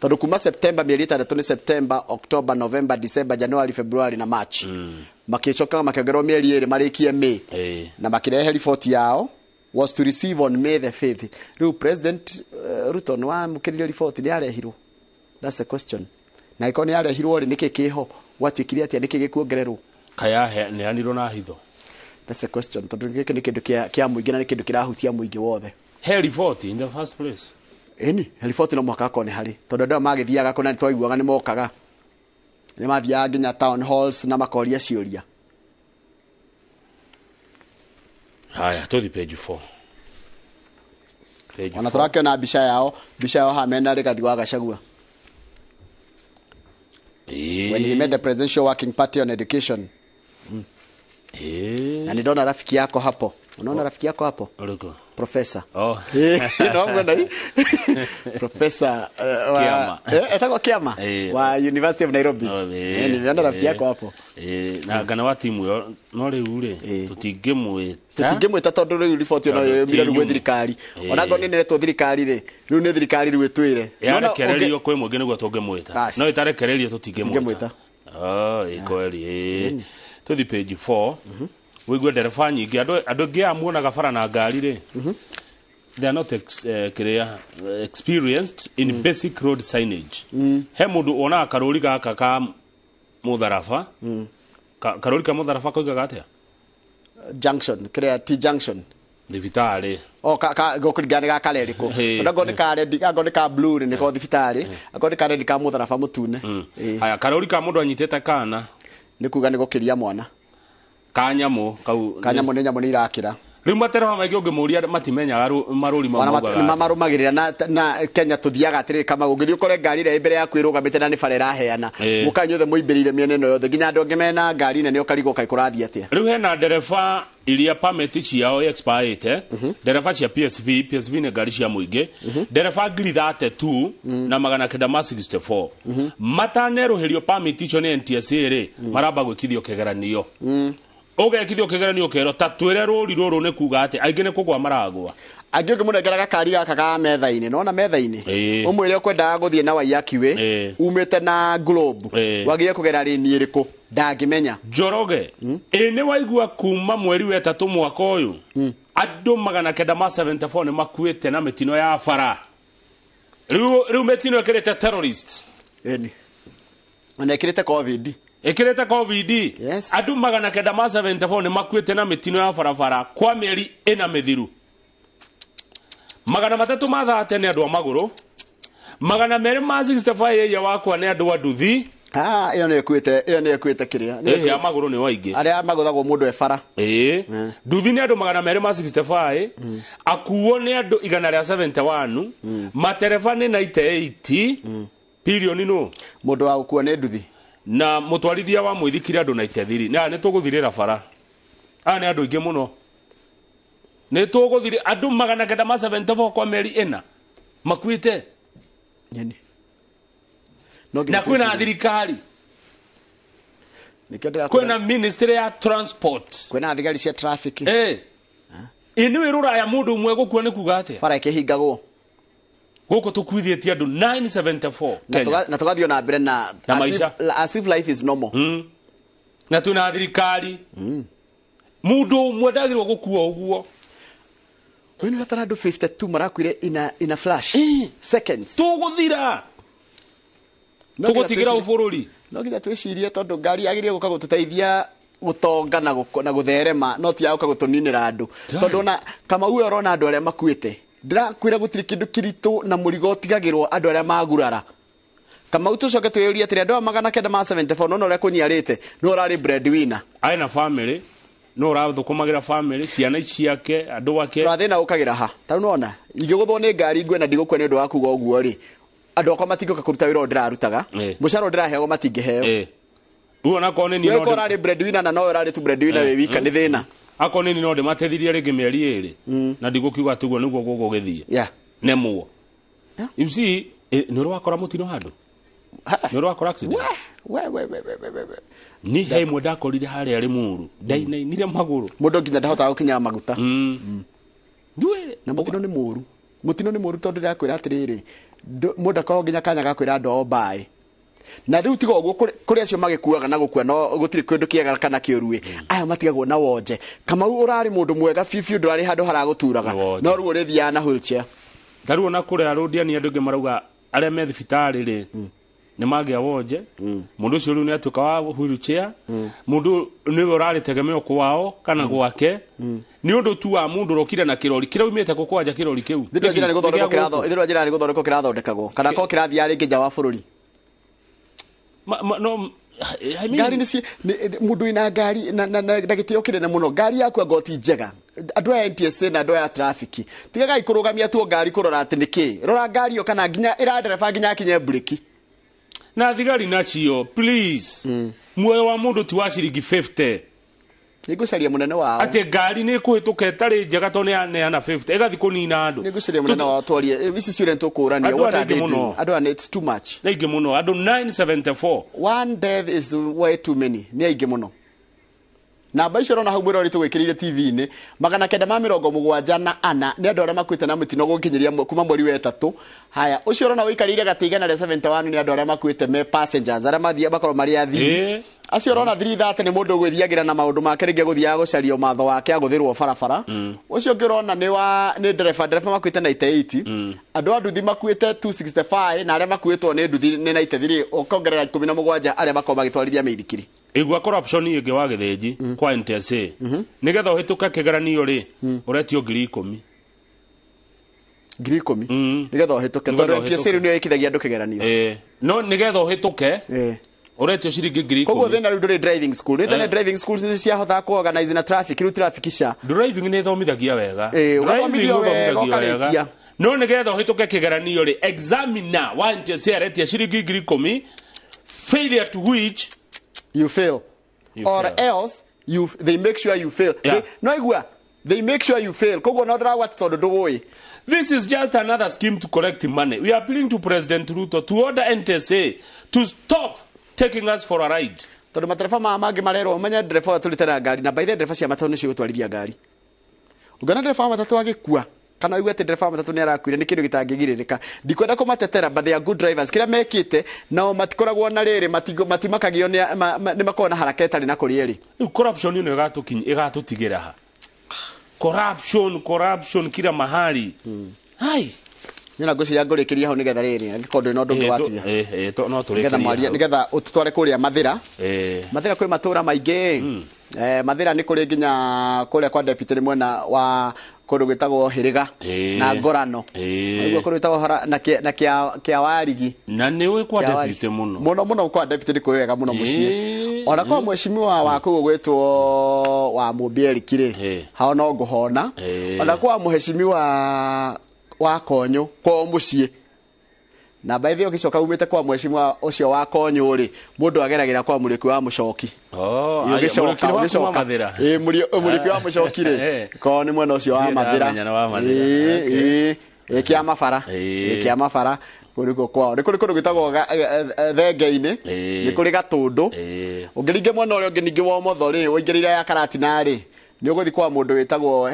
tondũ kuma September, mĩeri 6 nĩ September, October, November, December, January, February na March. Makĩcoka makĩongererwo mĩeri 2 marĩkie May na makĩrehe riboti yao, was to receive on May the 5th. Rĩu President Ruto nĩ wamũkĩrire riboti? Nĩ yarehirwo? That's the question. Na ĩkorwo nĩ yarehirwo rĩ, nĩkĩ kĩho gwatuĩkire atĩa? Nĩkĩ gĩkuongererwo? Kaya neanirwo na hitho? That's a question, tondũ gĩkĩ nĩ kĩndũ kĩa mũingĩ na nĩ kĩndũ kĩrahutia mũingĩ wothe. He riboti in the first place? Ĩni, riboti no mũhaka akorwo nĩ harĩ, tondũ andũ aya magĩthiaga kũna nĩ twaiguaga nĩ mokaga, nĩ mathiaga nginya town halls na makoria ciũria. Haya, tũthi page 4. Page Ona 4. tũrakĩona mbica yao haha mena Rigathi wa Gachagua when he met the Presidential Working Party on Education. Na nĩ ndona rafiki yako hapo. Unaona rafiki yako hapo? Ũrĩkũ? Professor. Oh. No mwena hii professor wa Kiama. Etagwo Kiama wa University of Nairobi. Niliona rafiki yako hapo. Na ngana wa timu ĩyo, no rĩu rĩ, tũtingĩmwĩta. Tũtingĩmwĩta tondũ rĩu riboti ĩno Tondũ ĩmire rĩu gwĩ ti thirikari. Ona ngorwo nĩ ĩneretwo thirikari rĩ, rĩu nĩ thirikari rĩu ĩtwĩre. Nona Yarekererio kwĩ mũingĩ nĩguo tũngĩmwĩta. Bas. No ĩtarekererio tũtingĩmwĩta. Tũtingĩmwĩta. Oh, ĩ kweli. Tũthi page 4 wĩigue ndereba nyingĩ, andũ aingĩ aya muonaga bara na ngari rĩ, they are not kĩrĩa, experienced in basic road signage. He mũndũ wonaga karũri gaka ka mũtharaba. Karũri ka mũtharaba koigaga atĩa? Junction, kĩrĩa T junction. Thibitarĩ. O ka ka gũkũringana nĩ ga karerĩkũ. Ona angorwo nĩ ka red, angorwo nĩ ka blue rĩ, nĩ ko thibitarĩ, angorwo nĩ ka red, ka mũtharaba mũtune. Haya, karũri ka mũndũ anyitĩte kana Nĩ kuga nĩ gũkĩria mwana. Ka nyamũ kau? Ka nyamũ nĩ nyamũ nĩ irakĩra. Rĩu matereba maingĩ ũngĩmũria matimenyaga marũri mau Ona maugaga nĩ atĩa. marũmagĩrĩra na Kenya tũthiaga atĩrĩrĩ, kama ũngĩthiĩ ũkore ngari ĩrĩa ĩ mbere yaku ĩrũgamĩte na nĩ bara ĩraheana, mũka inyuothe mũimbĩrĩire mĩena ĩno yothe, nginya andũ angĩ mena ngari nene, ũkarigwo kaĩ kũrathiĩ atĩa. Rĩu hena ndereba iria permit ciao expirĩte, ndereba cia PSV. PSV nĩ ngari cia mũingĩ. Ndereba 32,964 matanerũhĩrio permit icio nĩ NTSA rĩ, maramba gwĩkithio kĩgeranio. Ũgekithio kĩgeranio ũkerwo ta twĩre rũri rũrũ nĩ kuga atĩ aingĩ nĩ kũgwa maragwa. Angĩ ũngĩmũnengera gakari gaka ga metha-inĩ, nona metha-inĩ, ũmwĩre ũkwendaga gũthiĩ na Waiyaki Way umĩte na Globe, wagĩrĩire kũgera rĩni ĩrĩkũ, ndangĩmenya. Njoroge, ĩ nĩ waigua kuma mweri wa 3 mwaka ũyũ andũ 974 nĩ makuĩte na mĩtino ya bara. Rĩu mĩtino ĩkĩrĩte terrorist. Ĩni, ona ĩkĩrĩte COVID. Ĩkĩrĩte COVID. Andũ 974 nĩ makuĩte na mĩtino ya barabara kwa mĩeri 4 mĩthiru. 330 nĩ andũ a magũrũ, 265 ĩya wakwa nĩ andũ a nduthi. Ah, ĩyo nĩ ĩkuĩte, ĩyo nĩ ĩkuĩte kĩrĩa nĩ Ĩhĩ, a magũrũ nĩ waingĩ. Arĩa magũthagwo mũndũ e bara. Ĩĩ, nduthi nĩ andũ 265, akuo nĩ andũ 171, matereba nĩ 98 pirioni nũ. Mũndũ wa gũkua nĩ nduthi. Na mũtwarithia wa mũithikiri andũ 93. Na nĩ tũgũthirĩra bara, aya nĩ andũ aingĩ mũno. Nĩ tũgũthirĩ andũ 974 kwa mĩeri 4 makuĩte. Nyeni. No nginya Na kwĩna twĩcirie. thirikari, Nĩkĩo ndĩrakwĩra. Kwĩna ministry ya transport, kwĩna thigari cia traffic. Ĩ nĩ rũraya mũndũ ũmwe gũkua nĩ kuga atĩa? Bara ĩkĩhingagwo. Gũkũ tũkuithĩtie andũ 974 Na Kenya. na tũgathiĩ na mbere na Na as maisha. As if life is normal. Na twĩna thirikari, mũndũ ũmwe ndagĩrĩirwo gũkua ũguo. Ũyũ nĩ batara andũ 52 marakuire in a flash seconds. Tũgũthira. No nginya Tũgũtigĩra bũrũri. No nginya twĩcirie, tondũ ngari yagĩrĩire gũka gũtũteithia gũtonga na gũtherema, no ti ya gũka gũtũninĩra andũ, tondũ ona Kamau we ũrona andũ arĩa makuĩte, ndĩrakwĩra gũtirĩ kĩndũ kĩritũ na mũrigo ũtigagĩrwo andũ arĩa magurara. Kamau, tũcoke twĩyũrie atĩrĩ, andũ aya 974, nona ũrĩa kũnyiarĩte, nĩ ũrarĩ breadwinner. Arĩ na family, no ũrathũkũmagĩra family, ciana ciake, andũ ake. Thĩna ũkagĩra ha? Ta rĩu nona ingĩgũthwo nĩ ngari ngwe na ndigũkua nĩ ũndũ wa kuga ũguo rĩ, andũ akwa matingĩũka kũruta wĩra ũyũ ndĩrarutaga, mũcara ũyũ ndĩraheagwo matingĩheo. Rĩu onakorwo nĩ niĩ we no ko ũrarĩ breadwinner na nowe ũrarĩ tu breadwinner wĩ wika, nĩ thĩna. Akorwo nĩ niĩ no ndĩmateithirie rĩngĩ mĩeri 2 na ndigũkiuga atĩ ũguo nĩguo gũgũgĩthiĩ. Nemwo. You see, nĩ ũrĩ wakora mũtino handũ, nĩ ũrĩ wakora accident? We we we we we we we. Ni he imwe ndakorire harĩa Limuru, ndainainire magũrũ. Mũndũ nginya ndahotaga gũkinya maguta. Ndue. Na mũtino nĩ mũru, mũtino nĩ mũru, tondũ ndĩrakwĩra atĩrĩrĩ, mũndũ akoragwo nginya kanya ga kwĩra andũ ao mbaĩ. Na rĩu tiga ũguo, kũrĩ acio magĩkuaga na gũkua, no gũtirĩ kĩndũ kĩega kana kĩũru ĩ, aya matigagwo na wonje. Kamau, ũrarĩ mũndũ mwega biũ biũ, ndũrarĩ handũ haragũturaga, no rĩu ũrĩthiaga na wheelchair. Ta rĩu ona kũrĩa Rũndiani, andũ aingĩ marauga arĩa me thibitarĩ rĩ, nĩ magĩa wonje. Mũndũ ũcio rĩu nĩ atuĩka wa wheelchair. Mũndũ nĩwe ũrarĩ tegemeo kwao kana gwake, nĩ ũndũ tu wa mũndũ ũrokire na kĩrori kĩraumĩte kũ kwanja kĩrori kĩu. Thĩ njĩra nĩ gũthondekwo. Nĩ gĩa kĩratho gũkũ. Ithĩ njĩra nĩ gũthondekwo kĩrathondekagwo, kana korwo kĩrathiaga rĩngĩ nja wa bũrũri. No, I mean, Ngari nĩ mũndũ wĩna ngari na gĩtĩo kĩnene mũno, ngari yaku anga ti njega. Andũ aya NTSA na andũ aya traffic, tigagai kũrũgamia tuo ngari kũrora atĩ nĩkĩ. Rora ngari ĩyo kana nginya ĩra ndereba nginya akinye mburĩki. Na thigari nacio, please, muoyo wa mũndũ ti wa ciringi 50. Nĩngũcaria mũnene wao. Atĩ ngari nĩ ĩkũhĩtũka ĩtarĩ njega tondũ nĩ yaneana 50 ĩgathiĩ kũnina andũ. Nĩngũcaria mũnene wao twarie ici ciũria nĩtũkũrania. Andũ What aya are they nĩ aingĩ doing? mũno. Andũ aya it's too much. Nĩ aingĩ mũno, andũ 974. One death is way too many. Nĩ aingĩ mũno. Namba icio ũrona hau mwĩrori tũgwĩkĩrĩire TV-inĩ, 974 nĩ andũ arĩa makuĩte na mũtino gũkinyĩria kuma mweri wa ĩtatũ. Haya, ũcio ũrona ũikarĩire gatĩ 171 nĩ andũ arĩa makuĩte me passengers, arĩa mathiĩ makorwo marĩ athii. Acio ũrona 330 nĩ mũndũ ũgwĩthiagĩra na maũndũ make, rĩngĩ agũthiaga gũcaria matho wake agũthĩrwo barabara. Ũcio ũngĩ ũrona nĩ wa nĩ ndereba. Ndereba makuĩte 98, andũ a nduthi makuĩte 265, na arĩa makuĩtwo nĩ nduthi nĩ 93, ũkongerera 17 arĩa makorwo magĩtwarithia mĩithikiri. Igua corruption ĩngĩ wa gĩthĩnji kwa NTSA. Nĩgetha ũhĩtũke kĩgeranio rĩ, ũretio 10,000. 10,000 nĩgetha ũhĩtũke? Nĩgetha Tondũ NTSA ũhĩtũke. rĩu nĩyo ĩkithagia andũ kĩgeranio. No nĩgetha ũhĩtũke ũretio ciringi ngiri Koguo ikũmi. thĩna rĩu ndũrĩ driving school, nĩ tene driving schools nĩ ciahotaga kũ-organize na traffic, rĩu traffic cia Driving nĩ ĩthomithagia wega. Ũgathomithio Driving wega, ũthomithagio wega. ũkarĩkia. No nĩgetha ũhĩtũke kĩgeranio rĩ, examiner wa NTSA aretia ciringi 10,000, failure to which you fail. You Or fail. else you they make sure you fail. They, no igua, they make sure you fail. Koguo no ndĩragwa atĩ tondũ ndũĩ. This is just another scheme to collect money. We are appealing to President Ruto to order NTSA to stop taking us for a ride. Tondũ matereba maya mangĩ marerwo menye ndereba ũyũ tũrĩte na ngari, na by the way, ndereba cia matatũ nĩcio gũtwarithia ngari. Ũngĩona ndereba wa matatũ agĩkua kana ũigue atĩ ndereba wa matatũ nĩ arakuire, nĩ kĩndũ gĩtangĩgirĩrĩka. Ndikwenda kũmatetera, but they are good drivers. Kĩrĩa mekĩte nao matikoragwo na rĩrĩ, matimakagio nĩ makoragwo na haraka ĩtarĩ na kũrĩa ĩrĩ. Rĩu corruption ĩno ĩgatũtigĩra ha? Corruption, corruption kila mahali. Hai. Nĩ na ngwĩciria ngũrĩkĩria hau nĩgetha rĩrĩ, angĩkorwo ndũrĩ na ũndũ ũngĩ watia. No Nĩgetha tũrĩkĩrie mwaria hau. Nĩgetha ũtũtware kũrĩa Mathĩra. Mathĩra kwĩ matũra maingĩ. Mathĩra nĩ kũrĩ nginya kũrĩa kwa deputy, nĩ mwena wa kũndũ gwĩtagwo Hĩrĩga na Ngorano. Ũguo kũndũ gwĩtagwo na kĩa Warigi. Na nĩ ũĩ kwa Kĩa Warigi. deputy mũno. Mũno mũno, kwa deputy nĩ kũĩ wega mũno mũciĩ. Ona kwa mheshimiwa wa kũu gwĩtwo wa Mũmbi Eric rĩ, hao no ngũhona. Ona kwa mheshimiwa wa Konyũ kwao mũciĩ. Na by the way, ũgĩcoka umĩte kwa mheshimiwa ũcio wa Konyũ rĩ, mũndũ ageragĩra kwa Mũrĩki wa Mũcoki. Oh, Ĩ, aya, ũgĩcoka Mũrĩki wa kuma ũgĩcoka Mathĩra. Ĩ, Mũrĩki wa Mũcoki rĩ, korwo nĩ mwena ũcio wa Ndiĩ Mathĩra. ndamenya nĩ wa Mathĩra. Ĩ, ĩ, kĩa Mabara. Ĩ, kĩa Mabara kũu nĩkuo kwao. Nĩ kũrĩ kũndũ gwĩtagwo Thenge-inĩ, nĩ kũrĩ Gatũndũ. Ũngĩringa mwena ũrĩa ũngĩ ningĩ wa ũmotho rĩ, ũingĩrĩire ya Karatina rĩ, nĩ ũgũthiĩ kwa mũndũ wĩtagwo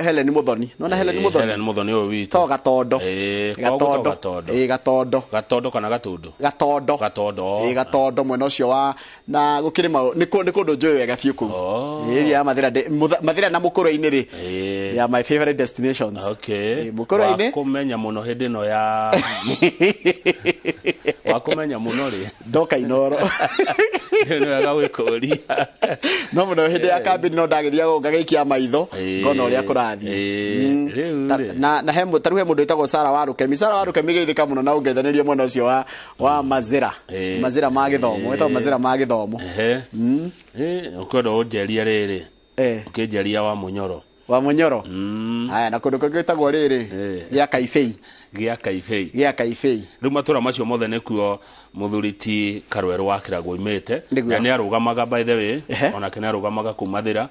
Helen Muthoni. Nona Helen Muthoni? Helen Muthoni ũyũ witũ. To Gatondo. Kwao gwĩtagwo Gatondo. Gatondo. Ĩ, Gatondo. Gatondo kana Gatũndũ? Gatondo. Gatondo. Ĩ, Gatondo mwena ũcio wa na gũkĩrĩ nĩ kũndũ njũĩ wega biũ kũu. Ĩ, area ya Mathĩra, Mathĩra na Mũkũrwe-inĩ rĩ, they are my favorite destinations. Mũkũrwe-inĩ. Wakũmenya mũno hĩndĩ ĩno ya wakũmenya mũno rĩ. Ndoka Inoro. Nĩ wega gwĩkũria. No mũno hĩndĩ ya kambĩni no ndagĩthiaga ũguo ngagĩikia maitho ngona ũrĩa kũrathiĩ. Rĩu rĩ. Na he tarĩu he mũndũ wĩtagwo Sara wa Rukemi. Sara wa Rukemi geithĩka mũno na ũngeithanĩrie mwena ũcio wa Mazĩra. Mazĩra ma gĩthomo, wĩtagwo Mazĩra ma gĩthomo. Ehe. Ũkwenda ũnjerie rĩrĩ, ũkĩnjeria wa Mũnyoro. Wa Munyoro. Haya, na kũndũ kũngĩ gwĩtagwo rĩrĩ gĩa Kaibei. Gĩa Kaibei. Gĩa Kaibei. Rĩu matũra macio mothe nĩkuo mũthuri ti Karwerũ wa Kĩragũ oimĩte. Na nĩ arũgamaga, by the way, onake nĩ arũgamaga kuma Thĩra.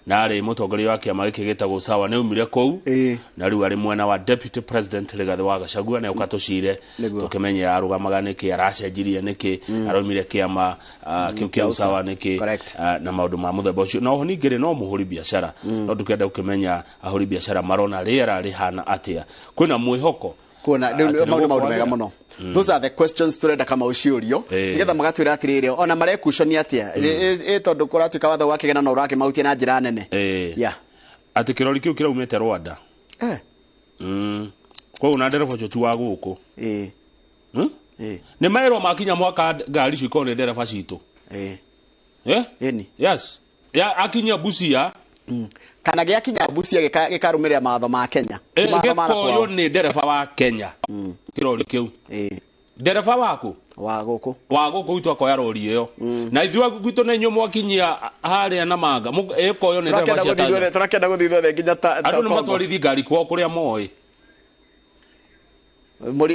Na arĩ mũtongoria wa kĩama gĩkĩ gĩtagwo Sawa, nĩ aumire kũu na rĩu arĩ mwena wa Deputy President Rigathĩ wa Gachagua, na ũka tũcire tũkĩmenye arũgamaga nĩkĩ, aracenjirie nĩkĩ, araumire kĩama kĩu kĩa Usawa nĩkĩ, na maũndũ ma mũthemba ũcio. Na oho ningĩ rĩ, no mũhũri biacara, no ndũkĩenda gũkĩmenya ahũri biacara marona rĩera rĩhana atĩa, kwĩna mwĩhoko kuona atĩ nĩ maũndũ maũndũ mega gũkwagĩra. Mũno. Those are the questions turenda kama ũciũrio nĩgetha magatwĩra atĩrĩrĩ, ona marekuconia atĩa ĩ tondũ kũratuĩka watho wa kĩgena no ũrakĩmahutia na njĩra nene. Yeah. Atĩ kĩrori kĩu kĩraumĩte Rwanda. Koguo na ndereba ũcio ti wa gũkũ. Nĩ maerwo makinya mwaka ngari icio ikorwo nĩ ndereba citũ. Eh? Ĩni. Yes. Ya akinya Busia. Kana gĩakinya Busia gĩkarũmĩrĩra mawatho ma Kenya. Ti mawatho ma gĩkoywo nakwao. Nĩ ndereba wa Kenya kĩrori kĩu. Ndereba waku wa gũkũ, wa gũkũ gwitũ akoya rori ĩyo, na ithuĩ gwitũ nĩ inyuĩ mwakinyia harĩa na manga ĩkoywo nĩ ndereba Tũrakĩenda cia gũthiĩ ithuothe. Tanzania. Tũrakĩenda gũthiĩ ithuothe nginya ta Andũ nĩ Congo. matwarithi ngari kwao kũrĩa moĩ.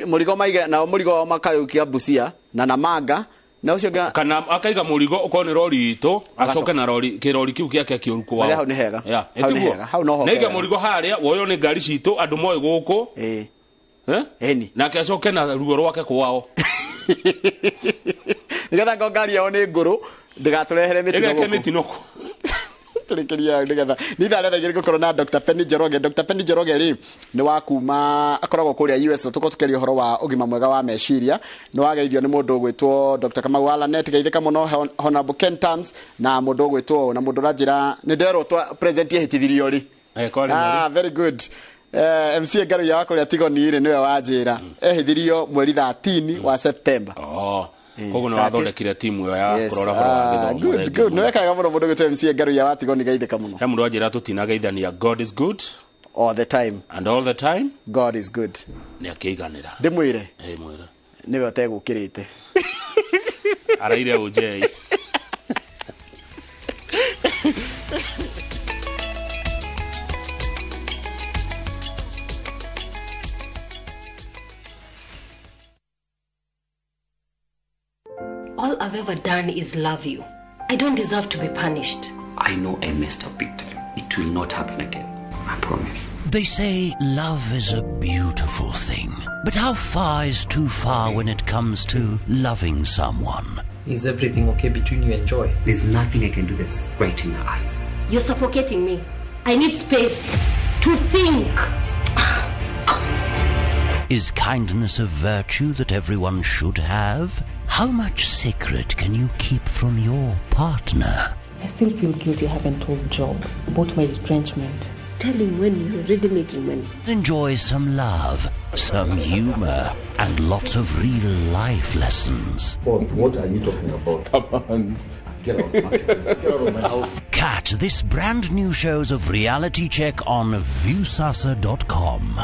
Mũrigo maige nao, mũrigo wao makarĩukia Busia na Namanga na ũcio ũngĩ. Kana akaiga mũrigo ũkorwo nĩ rori itũ, acoke na rori kĩrori kĩu gĩake kĩũru kwao. Hau nĩ hega. Yeah, Hau nĩ ĩtiguo? hega. Hau no ho Naiga hega. mũrigo harĩa woywo nĩ ngari citũ andũ moĩ gũkũ. Eh? Nake acoke na ruo rwake kwao. Nĩgetha ngo ngari yao nĩ ngũrũ ndĩgatũrehere mĩtino Ĩgeke gũkũ. Mĩtino kũ. Tũrĩkĩria nĩgetha nĩ ithaa rĩa 2:00 gũkorwo na Dr. Penny Njoroge. Dr. Penny Njoroge rĩ, nĩ wa kuma akoragwo kũrĩa US, na tũkorwo tũkĩaria ũhoro wa ũgima mwega wa meciria. Nĩ wageithio nĩ mũndũ ũgwĩtwo Dr. Kamau wa Lanet, geithĩka mũno, Honorable Ken Tams, na mũndũ ũgwĩtwo, na mũndũ ũranjĩra nĩ nderwo president ehĩtithirio rĩ. Kwarĩ Ah, very good. MC Ngaruiya wa kũrĩa Tigoni rĩ, nĩwe wanjĩra ehithirio mweri 13 wa September. Oh, koguo nĩ wathondekire timu ĩyo ya Yes. kũrora ũhoro wa Ah, gĩthomo. good, Thengiũ good. mũno. Nĩ wekaga mũno mũndũ gwĩtwo MC Ngaruiya wa Tigoni, geithĩka mũno. He mũndũ wanjĩra tũtinageithania, God is good all the time and all the time God is good. Nĩ akĩiganĩra. Ndĩmwĩre. Ĩ, mwĩre. Nĩwe ũtegũkĩrĩte. Araire ũnjei. All I've ever done is love you. I don't deserve to be punished. I know I messed up big time. It will not happen again. I promise. They say love is a beautiful thing, but how far is too far when it comes to loving someone? Is everything okay between you and Joy? There's nothing I can do that's right in her eyes. You're suffocating me. I need space to think. Is kindness a virtue that everyone should have? How much secret can you keep from your partner? I still feel guilty I haven't told Job about my retrenchment. Tell him when you're already making money. Enjoy some love, some humor, and lots of real life lessons. What are you talking about? Come on. Get out, Marcus. Get out of my house. Catch this brand new shows of Reality Check on Viusasa.com.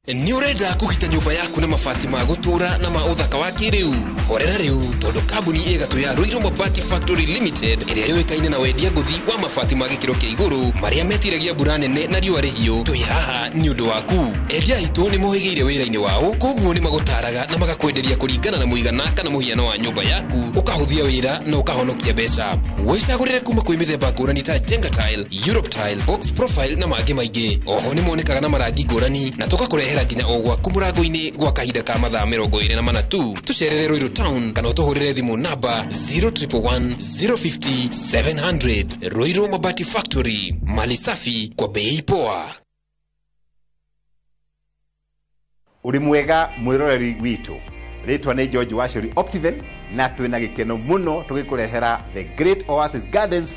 Nĩ ũrenda kũgita nyũmba yaku na mabati ma gũtũũra na ma ũthaka wa kĩrĩu? Horera rĩu, tondũ kambuni ĩgatũ ya Ruiru Mabati Factory Limited, ĩrĩa yũĩkaine na wendia ngũthi wa mabati ma gĩkĩro kĩa igũrũ marĩa metiragia mbura nene na riũa rĩhiũ, twĩ haha nĩ ũndũ waku. Endia aitũ nĩ mohĩgĩire wĩra-inĩ wao, koguo nĩ magũtaraga na magakwenderia kũringana na mũigana kana mũhiano wa nyũmba yaku, ũkahũthia wĩra na ũkahonokia mbeca. Wĩcagũrĩre kuma kwĩ mĩthemba ngũrani ta Jenga Tile, Europe Tile, Box Profile na mangĩ maingĩ. Oho nĩ monekaga na marangi ngũrani na tũgakũrehera nginya o gwaku mũrango-inĩ gwa kahinda ka mathaa 24 tu. Tũcerere Ruiru Town kana ũtũhũrĩre thimũ namba 0111 050 700. Ruiru Mabati Factory, mali safi kwa bei poa. Ũrĩ mwega mwĩroreri witũ, rĩtwa nĩ George Wacheri Optiven, na twĩna gĩkeno mũno tũgĩkũrehera The Great Oasis Gardens.